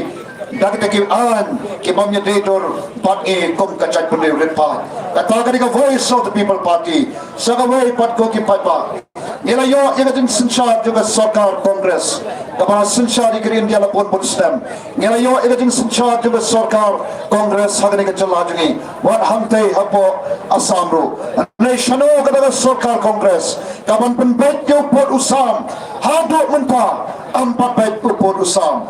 da kita ki aiñ ki bym ïadei dur bad ngi kum ka jaitbynriew rit paid. Kata ka dei ka Voice of the People Party. Sa kawei pat ko ki paidbah, Ngi la ïoh ïa ka jingsynshar jong ka sorkar Congress kaba la synshar ïa ka ri India la bun bun snem. Ngi la ïoh ïa ka jingsynshar jong ka sorkar Congress ha kane ka jylla jong ngi, wat hangtei hapoh Assam ruh. Hynrei shano kata ka sorkar Congress kaban pynbeit ïa u pud u sam? Haduh mynta ym pat beit u pud u sam.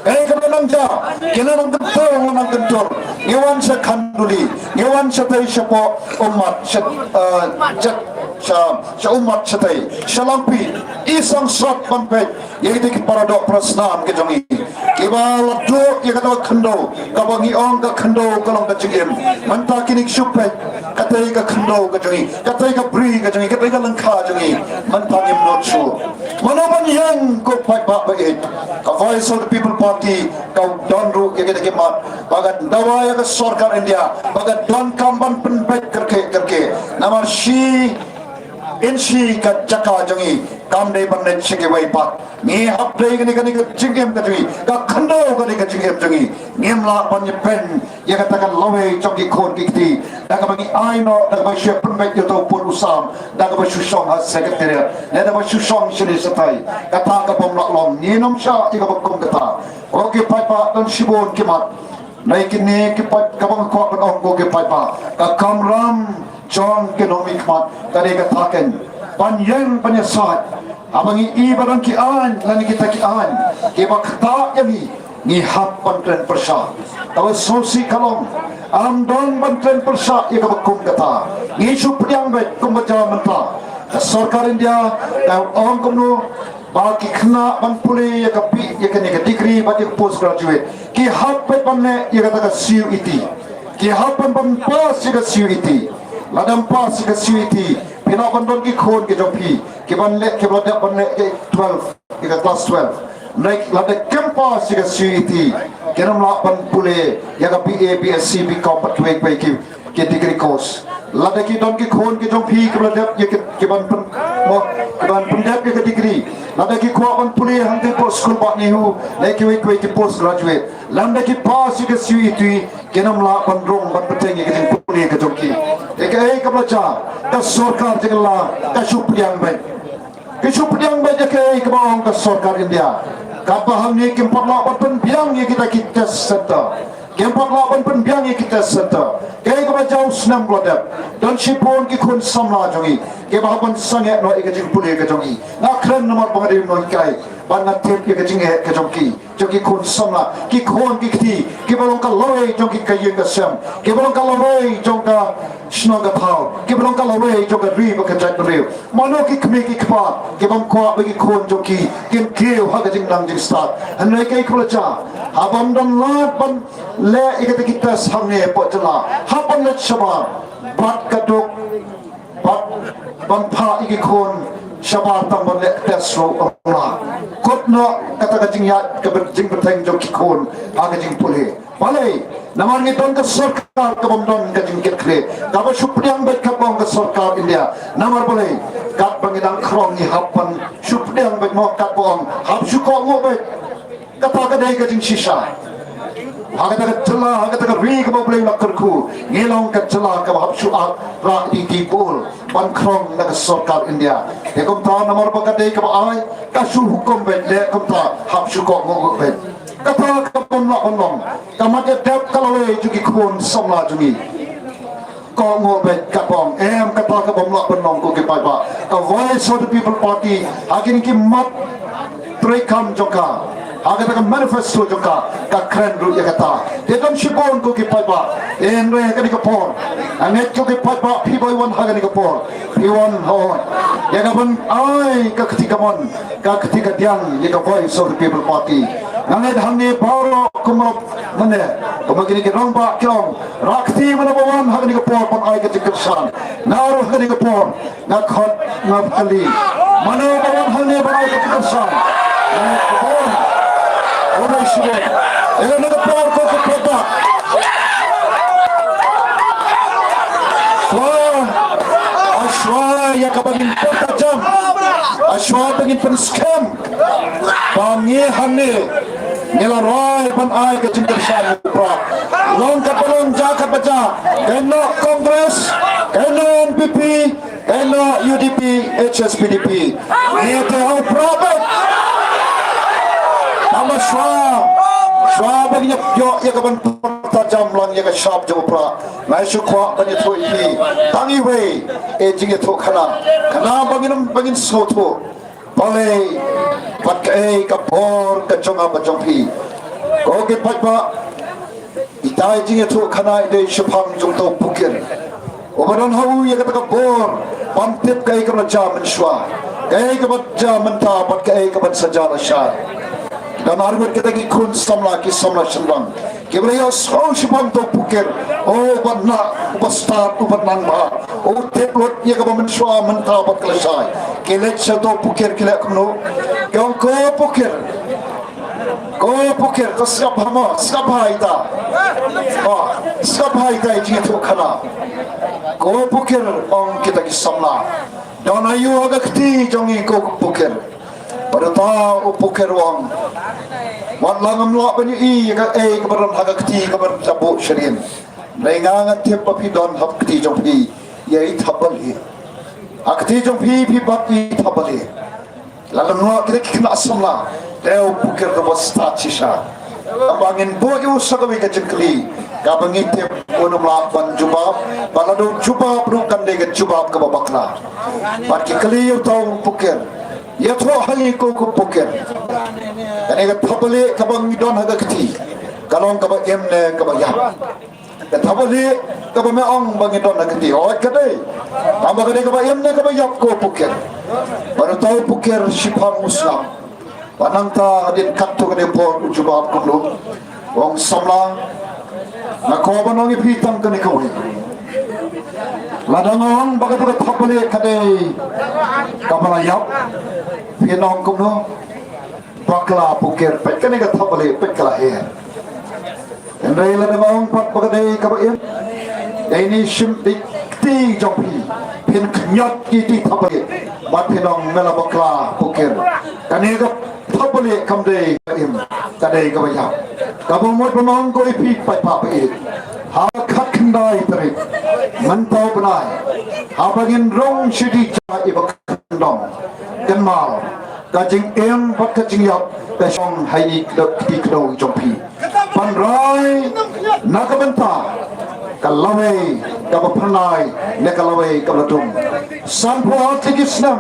Kaei kaba nang jia? Ki la nang kyntur, la nang kyntur. Ngi wan sha Khanduli, ngi wan shatei shapoh Ummat, sha, eh, sha, sha Ummat shatei, sha Langpih. I sangsot ban peit ïa kita ki paradoh parasnam ki jong ngi kiba la duh ïa kata ka khyndew kaba ngi ong ka khyndew ka long ka jingim. Mynta kine ki shu peit katei ka khyndew ka jong ngi, katei ka bri ka jong ngi, katei ka lyngkha jong ngi. Mynta ngim nud shuh. Mano ban ïeng, ko paidbah ba ïeit? Ka Voice of the People Party ka don ruh ïa kita ki mat ba ka dawa ïa ka sorkar India ba ka donkam ban pynbeit kyrkieh kyrkieh. Namar shi inshi ka jaka jong ngi kam dei ban leit sha kiwei pat. Ngi hap dei kane, kane ka jingim ka jong ngi, ka khyndew kane ka jingim jong ngi. Ngim lah ban ïapyn ïa kata ka lawei jong ki khun ki kti da kaba ngi ai noh, da kaba shu pynbeit ïa uta u pud u sam, da kaba shu shong ha Secretariat, ne da kaba shu shong shane shatai. Kata ka bym lah long. Ngin ym shah ïa kaba kum kata. Ko ki paidbah, don shibun ki mat. Hynrei kine ki paid, kaba nga kwah ban ong, ko ki paidbah, ka kamram jong ki nongmihkhmat ka dei kata kein, ban ïeng ban ïasaid. Haba ngi i ba don ki aiñ lane kita ki aiñ kiba ktah ïa ngi, ngi hap ban kren pyrshah. Tangba sngewsih ka long, ym don ban kren pyrshah ïa kaba kum kata. Ngi shu pdiang beit kumba jia mynta. Ka sorkar India ka ong kumno ba ki khynnah ban pule ïa ka, ïa kane ka degree bad ïa ka postgraduate, ki hap beit ban leh ïa kata ka C U E T. Ki hap ban, ban pass ïa ka C U E T. Lada ym pass ïa ka C U E T, phi lah ban don ki khun ki jong phi kiban leh, kiba la dep ban leh ka twelve, ïa ka class twelve. Hynrei lada kim pass ïa ka C U E T, kin ym lah ban pule ïa ka B A, B S C, B Com bad kiwei kiwei ki, ki degree course. Lada ki don ki khun ki jong phi kiba la dep ïa ki, kiban pyn, mo, kiban pyndep ïa ka degree, lada ki kwah ban pule hangtei hapoh skul bah NEHU ne kiwei kiwei ki postgraduate, lada ki pass ïa ka C U E T, kin ym lah ban rung ban bteng ïa ka jingpule ka jong ki. Te kaei kaba la jia? Ka sorkar jong ngi la ka shu pdiang beit. Ki shu pdiang beit ïa kaei kaba ong ka sorkar India. Katba hangne kim pat lah ban pynbiang ïa kita ki test center. Kim pat lah ban pynbiang ïa ki test center. Kaei kaba jia u snem ba la dep, don shibun ki khun samla jong ngi kiba hap ban sangeh noh ïa ka jingpule ka jong ki. Nga kren namar ba nga dei u nonghikai bad nga tip ïa ka jingeh ka jong ki, jong ki khun samla, ki khun ki kti, kiba long ka lawei jong ki, ka ïing ka sem, kiba long ka lawei jong ka shnong ka thaw, kiba long ka lawei jong ka ri bad ka jaitbynriew. Mano ki kmie ki kpa kiba ym kwah ba ki khun jong ki kin kiew ha ka jingnang jingstad? Hynrei kaei kaba la jia? Haba ym don lad ban leh ïa kita ki test hangne hapoh jylla, hap ban leit shabar bad ka duk, bad ban phah ïa ki khun shabar tang ban leh test ruh ym lah. Kut noh kata ka jingïaid, ka jingbteng jong ki khun ha ka jingpule. Balei? Namar ngi don ka sorkar kaba ym don ka jingkitkhlieh, kaba shu pdiang beit katba ong ka sorkar India. Namar balei? Katba ngi dang khrong ngi hap ban shu pdiang beit, mo, katba ong hap shu kohnguh beit. Kata ka dei ka jingshisha. Ha kata ka jylla, ha kata ka ri kaba U Blei u la kyrkhu, ngi long ka jylla kaba hap shu act rah ïa ki bul ban khrong na ka sorkar India. Te kumta namar ba ka dei kaba ai, ka shu hukum beit, leh kumta, hap shu kohnguh beit. Kata ka bym lah ban long. Ka mat ïa dep ka lawei jong ki khun samla jong ngi. Kohnguh beit katba ong, em, kata ka bym lah ban long, ko ki paidbah. Ka Voice of the People Party ha kine ki mat treikam jong ka, ha kata ka manifesto jong ka, ka kren ruh ïa kata. Te don shibun, ko ki paidbah, hynrei ha kane ka por, nga ngeit, ko ki paidbah, phi ba wan ha kane ka por, phi wan hoi ïa ka ban ai ka kti kamon, ka kti kadiang ïa ka Voice of the People Party. Nga ngeit hangne baroh kumba mynne, kumba kine ki rangbah ki ong, rah kti mano ba wan ha kane ka por ban ai ka jingkyrshan. Nga ruh ha kane ka por nga khot, nga kylli, mano ba wan hangne ban ai ka jingkyrshan? Nga ngeit ka por. Ong shibun. Ïa kane ka por, ko ki paidbah, shuwa, shuwa ïa kaba ngin pyntajam, shuwa ba ngin pynskhem ba ngi hangne Ngi la rai ban ai ka jingkyrshan ïa u Prah. Long katba long, jia katba jia. Kaei noh Congress, kaei noh N P P, kaei noh U D P, H S P D P. Ngi te ha u Prah beit. Tangba shuwa, shuwa ba ngin ïoh ïa kaban pyrta jam lang ïa ka shap jong u Prah, nga shu kwah ban ïathuh ïa phi tang iwei i jingïathuhkhana. Khnang ba ngin, ba ngin sngewthuh. Balei, bad kaei ka bor ka jong nga bad jong phi? Ko ki paidbah, ita i jingïathuhkhana i dei shaphang jong uta u Pukir, uba don ha u ïa kata ka bor ban tip kaei kaba la jia mynshuwa, kaei kaba jia mynta bad kaei kaban sa jia lashai. Don arngut kita ki khun samla, ki samla shynrang, kiba la ïohsngew shaphang uta u Pukir, uba nang, uba stad, uba nang bha, u tip lut ïa kaba mynshuwa, mynta bad ka lashai. Ki leit sha uta u Pukir, ki leh kumno? Ki ong, ko Pukir, ko Pukir, to sngap bha mo, sngap bha ita. O, sngap bha ita i jingïathuhkhana. Ko Pukir, ong kita ki samla, don aïu ha ka kti jong ngi ko Pukir? Bad uta u Pukir u ong, wat la ngam lah ban ïohi ïa kaei kaba don ha ka kti kaba la buh sha ïing, hynrei nga nga tip ba phi don ha ka kti jong phi ïa i Thapbalieh. Ha ka kti jong phi phi bat ïa i Thapbalieh. Lada ym lah kita ki khynnah samla, te u Pukir u ba stad shisha. Tangba ngin buh ïa u sa kawei ka jingkylli kaba ngi tip un ym lah ban jubab, bad lada u jubab ruh kan dei ka jubab kaba bakla. Bad ki kylli ïa uta u Pukir, ïathuh ha ngi ko, ko Pukir, kane ka Thapbalieh kaba ngi don ha ka kti, ka long kaba im ne kaba ïap? Ka Thapbalieh kaba me ong ba ngi don ha ka kti, hooid ka dei. Tangba ka dei kaba im ne kaba ïap ko Pukir? Bad uta u Pukir shiphang u sngap. Bad nangta hadien katto katne por u jubab kumno? U ong, samla, nga kwah ban ong ïa phi tang kane kawei. Lada nga ong ba kata ka Thapbalieh ka dei kaba la ïap, phin ong kumno? Bakla Pukir, peit kane ka Thapbalieh, peit ka la her. Hynrei lada nga ong pat ba ka dei kaba im, dei ne shim, dei kti jong phi, phin khñiot ïa kti Thapbalieh bad phin ong, me la bakla Pukir. Kane ka Thapbalieh kam dei kaba im, ka dei kaba ïap. Kaba mut ba nga ong ko ïa phi paidbah ba ïeit, ha ka khatkhyndai tarik mynta u bnai, haba ngin rung sha i jaka iba kyndong, kynmaw, ka jingim bad ka jingïap ka shong ha i kti kdew jong phi. Ban rai na ka bynta ka lawei kaba phyrnai ne ka lawei kaba la dung. Sanphew ar tylli ki snem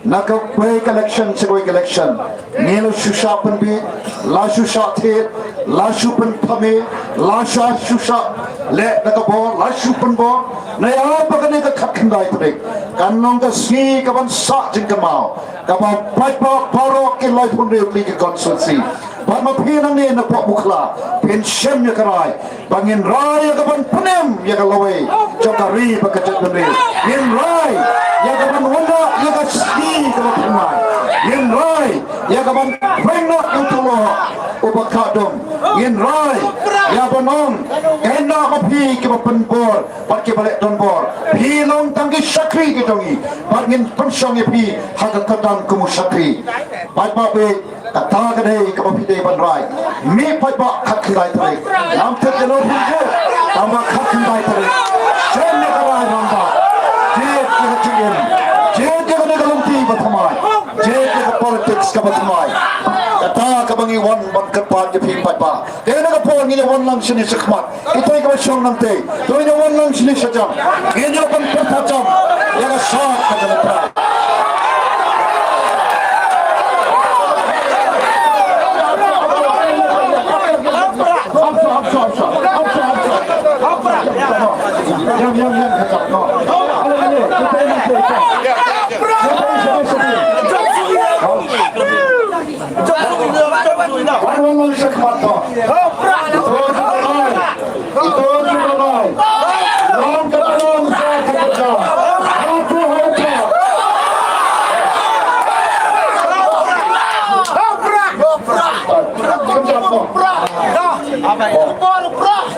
na kawei ka election sha kawei ka election, ngi la shu shah pynbiej, la shu shah thied, la shu pynthame, la shu, shu shah leh da ka bor, la shu pynbor. Nai ap ba kane ka khatkhyndai tarik kan long ka sngi kaban sah jingkynmaw, kaba paidbah baroh ki laiphew hynriew tylli ki constituency, bad ma phi nangne na Pohmukhla, phin shem ïa ka rai ba ngin rai ïa kaban pynim ïa ka lawei jong ka ri bad ka jaitbynriew. Ngin rai ïa kaban wanrah ïa ka sngi kaba phyrnai. Ngin rai ïa kaban pynrem ïa uta u lyoh uba kha dum. Ngin rai ïa ban ong, kynmaw ma phi kiba pynbor bad kiba leh donbor, phi long tang ki shakri ki jong ngi, bad ngin pynshong ïa phi ha ka kyrdan kum u shakri. Paidbah bad kata ka dei kaba phi dei ban rai. Mih paidbah, khatkhyndai tarik. Ngam tip ïa lade phi ju, tangba khatkhyndai tarik, shem ïa ka rai rangbah. Jied ïa ka jingim, jied ïa kane ka lynti ba thymmai, jied ïa ka politics kaba thymmai. Kata kaba ngi wan ban kyrpad ïa phi paidbah. Te na ka por ngin ïa wan lang shane shakhmat. Kita kiba shong nangtei, to ngin ïa wan lang shane shajan. Ngin ïa wan pyrta jam ïa ka shap ka jong u Prah.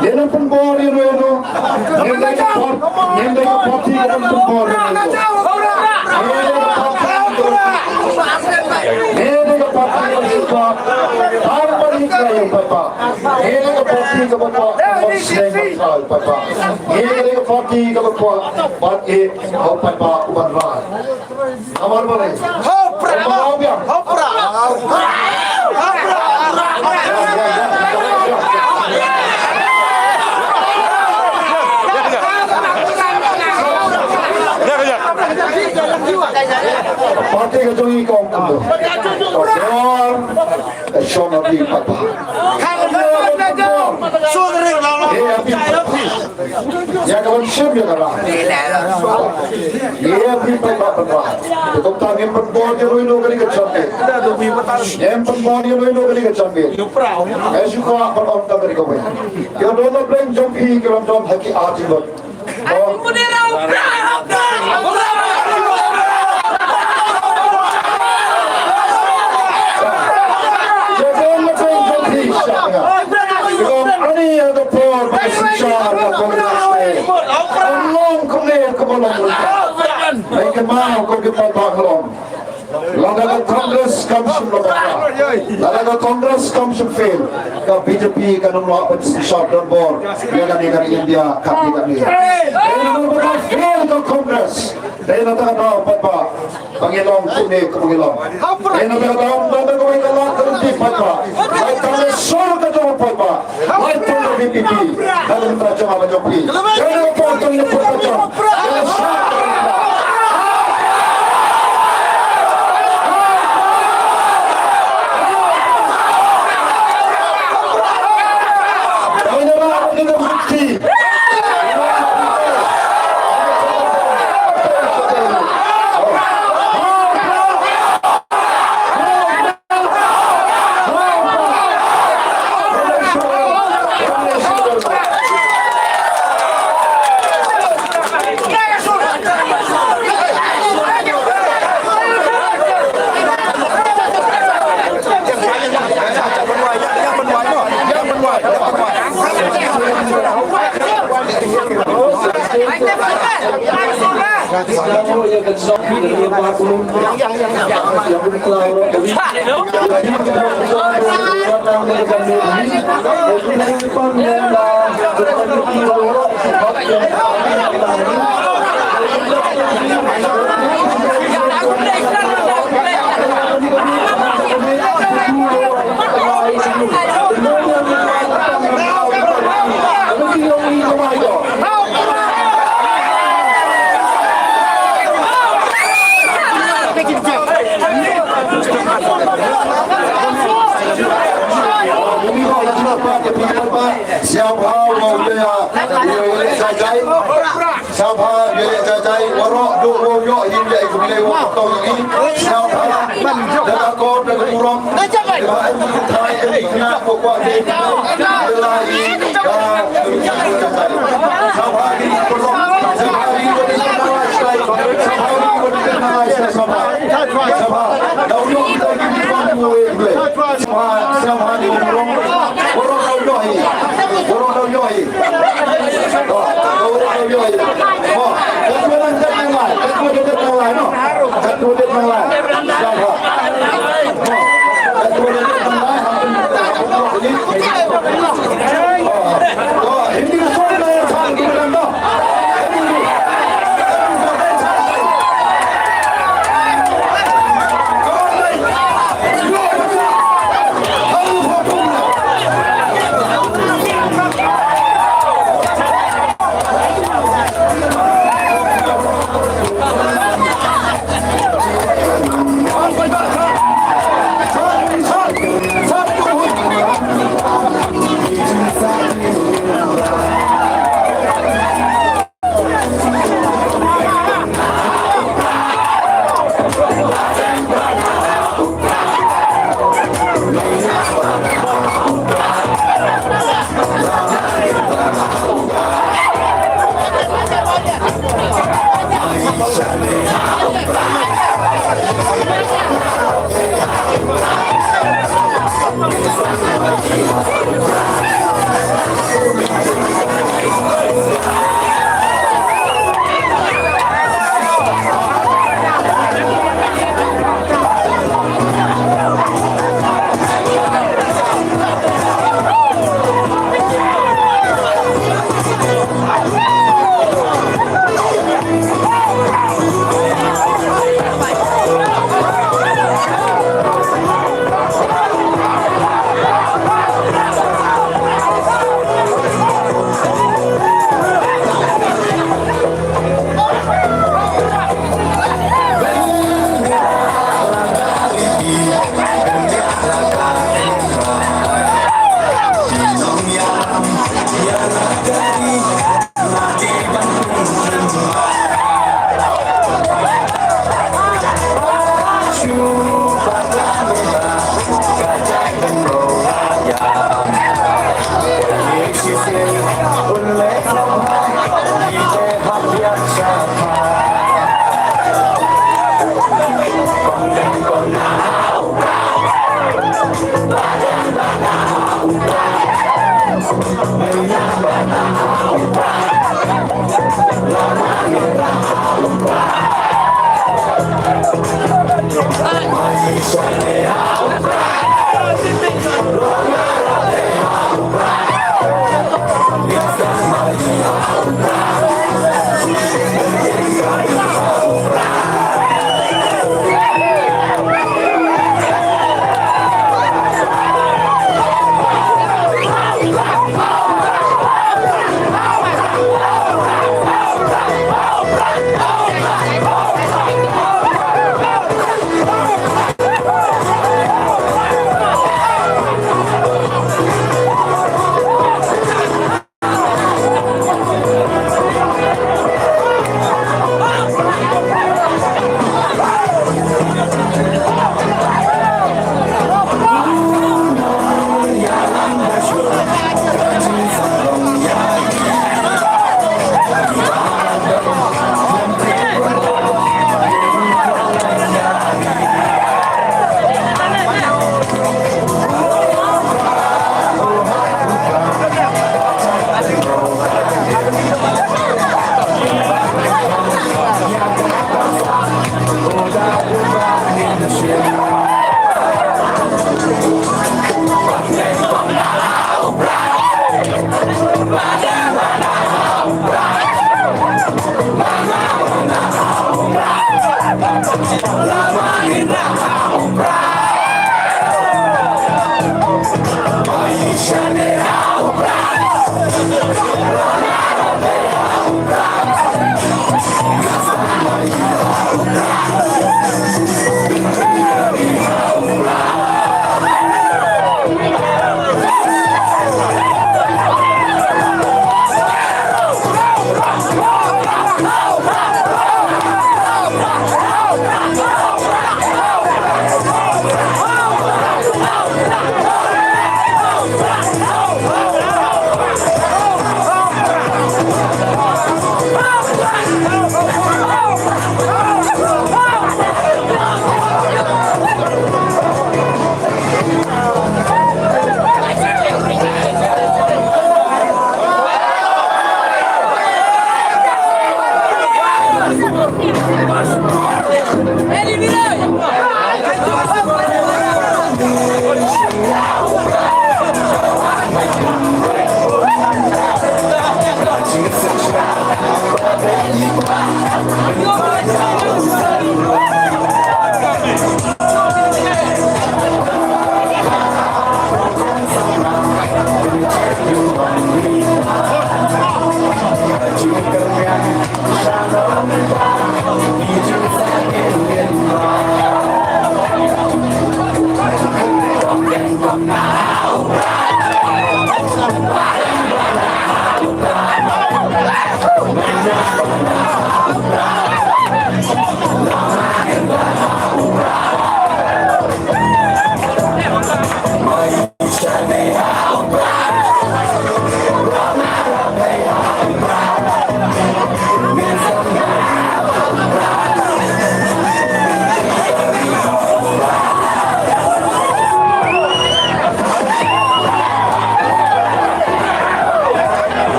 Ïa nang pynbor ïa no ïa no. Ngim dei ka party, ngim dei ka party ka ban pynbor ïa no ïa no. Ngim dei ka party, ngim dei ka party ka ban pynbor. Ngi dei ka party kaba kwah ban seng ban trai paidbah. Ngi dei ka party kaba kwah ban ïeh ha u paidbah u ban rai. Namar balei? Hopra! Hopra! Hopra! Party ka jong ngi ka ong kumno? Ka shong ha phi paidbah. Ïa phi paidbah. Ïa ka ban shem ïa ka rai. Ïa phi paidbah ban rai. Te kumta ngim pynbor ïa uno uno kane ka jingmut. Ngim pynbor ïa uno uno kane ka jingmut. Nga shu kwah ban ong tang kane kawei. Ki don na pdeng jong phi ki don ha ki artylli. Lada ka Congress kam shym la bha, lada ka Congress kam shym fail, ka B J P kan ym lah ban synshar donbor ïa kane ka India katne katne. Dei namar ba ka fail ka Congress. Dei na kata ka daw paidbah ba ngi long kumne kumba ngi long. Dei na kata ka daw, na kawei ka lad ka lynti paidbah. Lai tang lei sur ka jong paidbah. Lai tang lei V P P. Ka lynti jong nga bad jong phi. Dei na ka por tang lei por ka jong. Dei na sur. Dei na ka lynti. Sngewbha u ïa, ïa, ïa, ïa, ïa, ïa. Sngewbha ïa, ïa, ïa, ïa. Waroh duh u ïoh ïa, ïa, ïa, ïa, ïa. Sngewbha. Da ka kor, da ka burom. Da ka burom.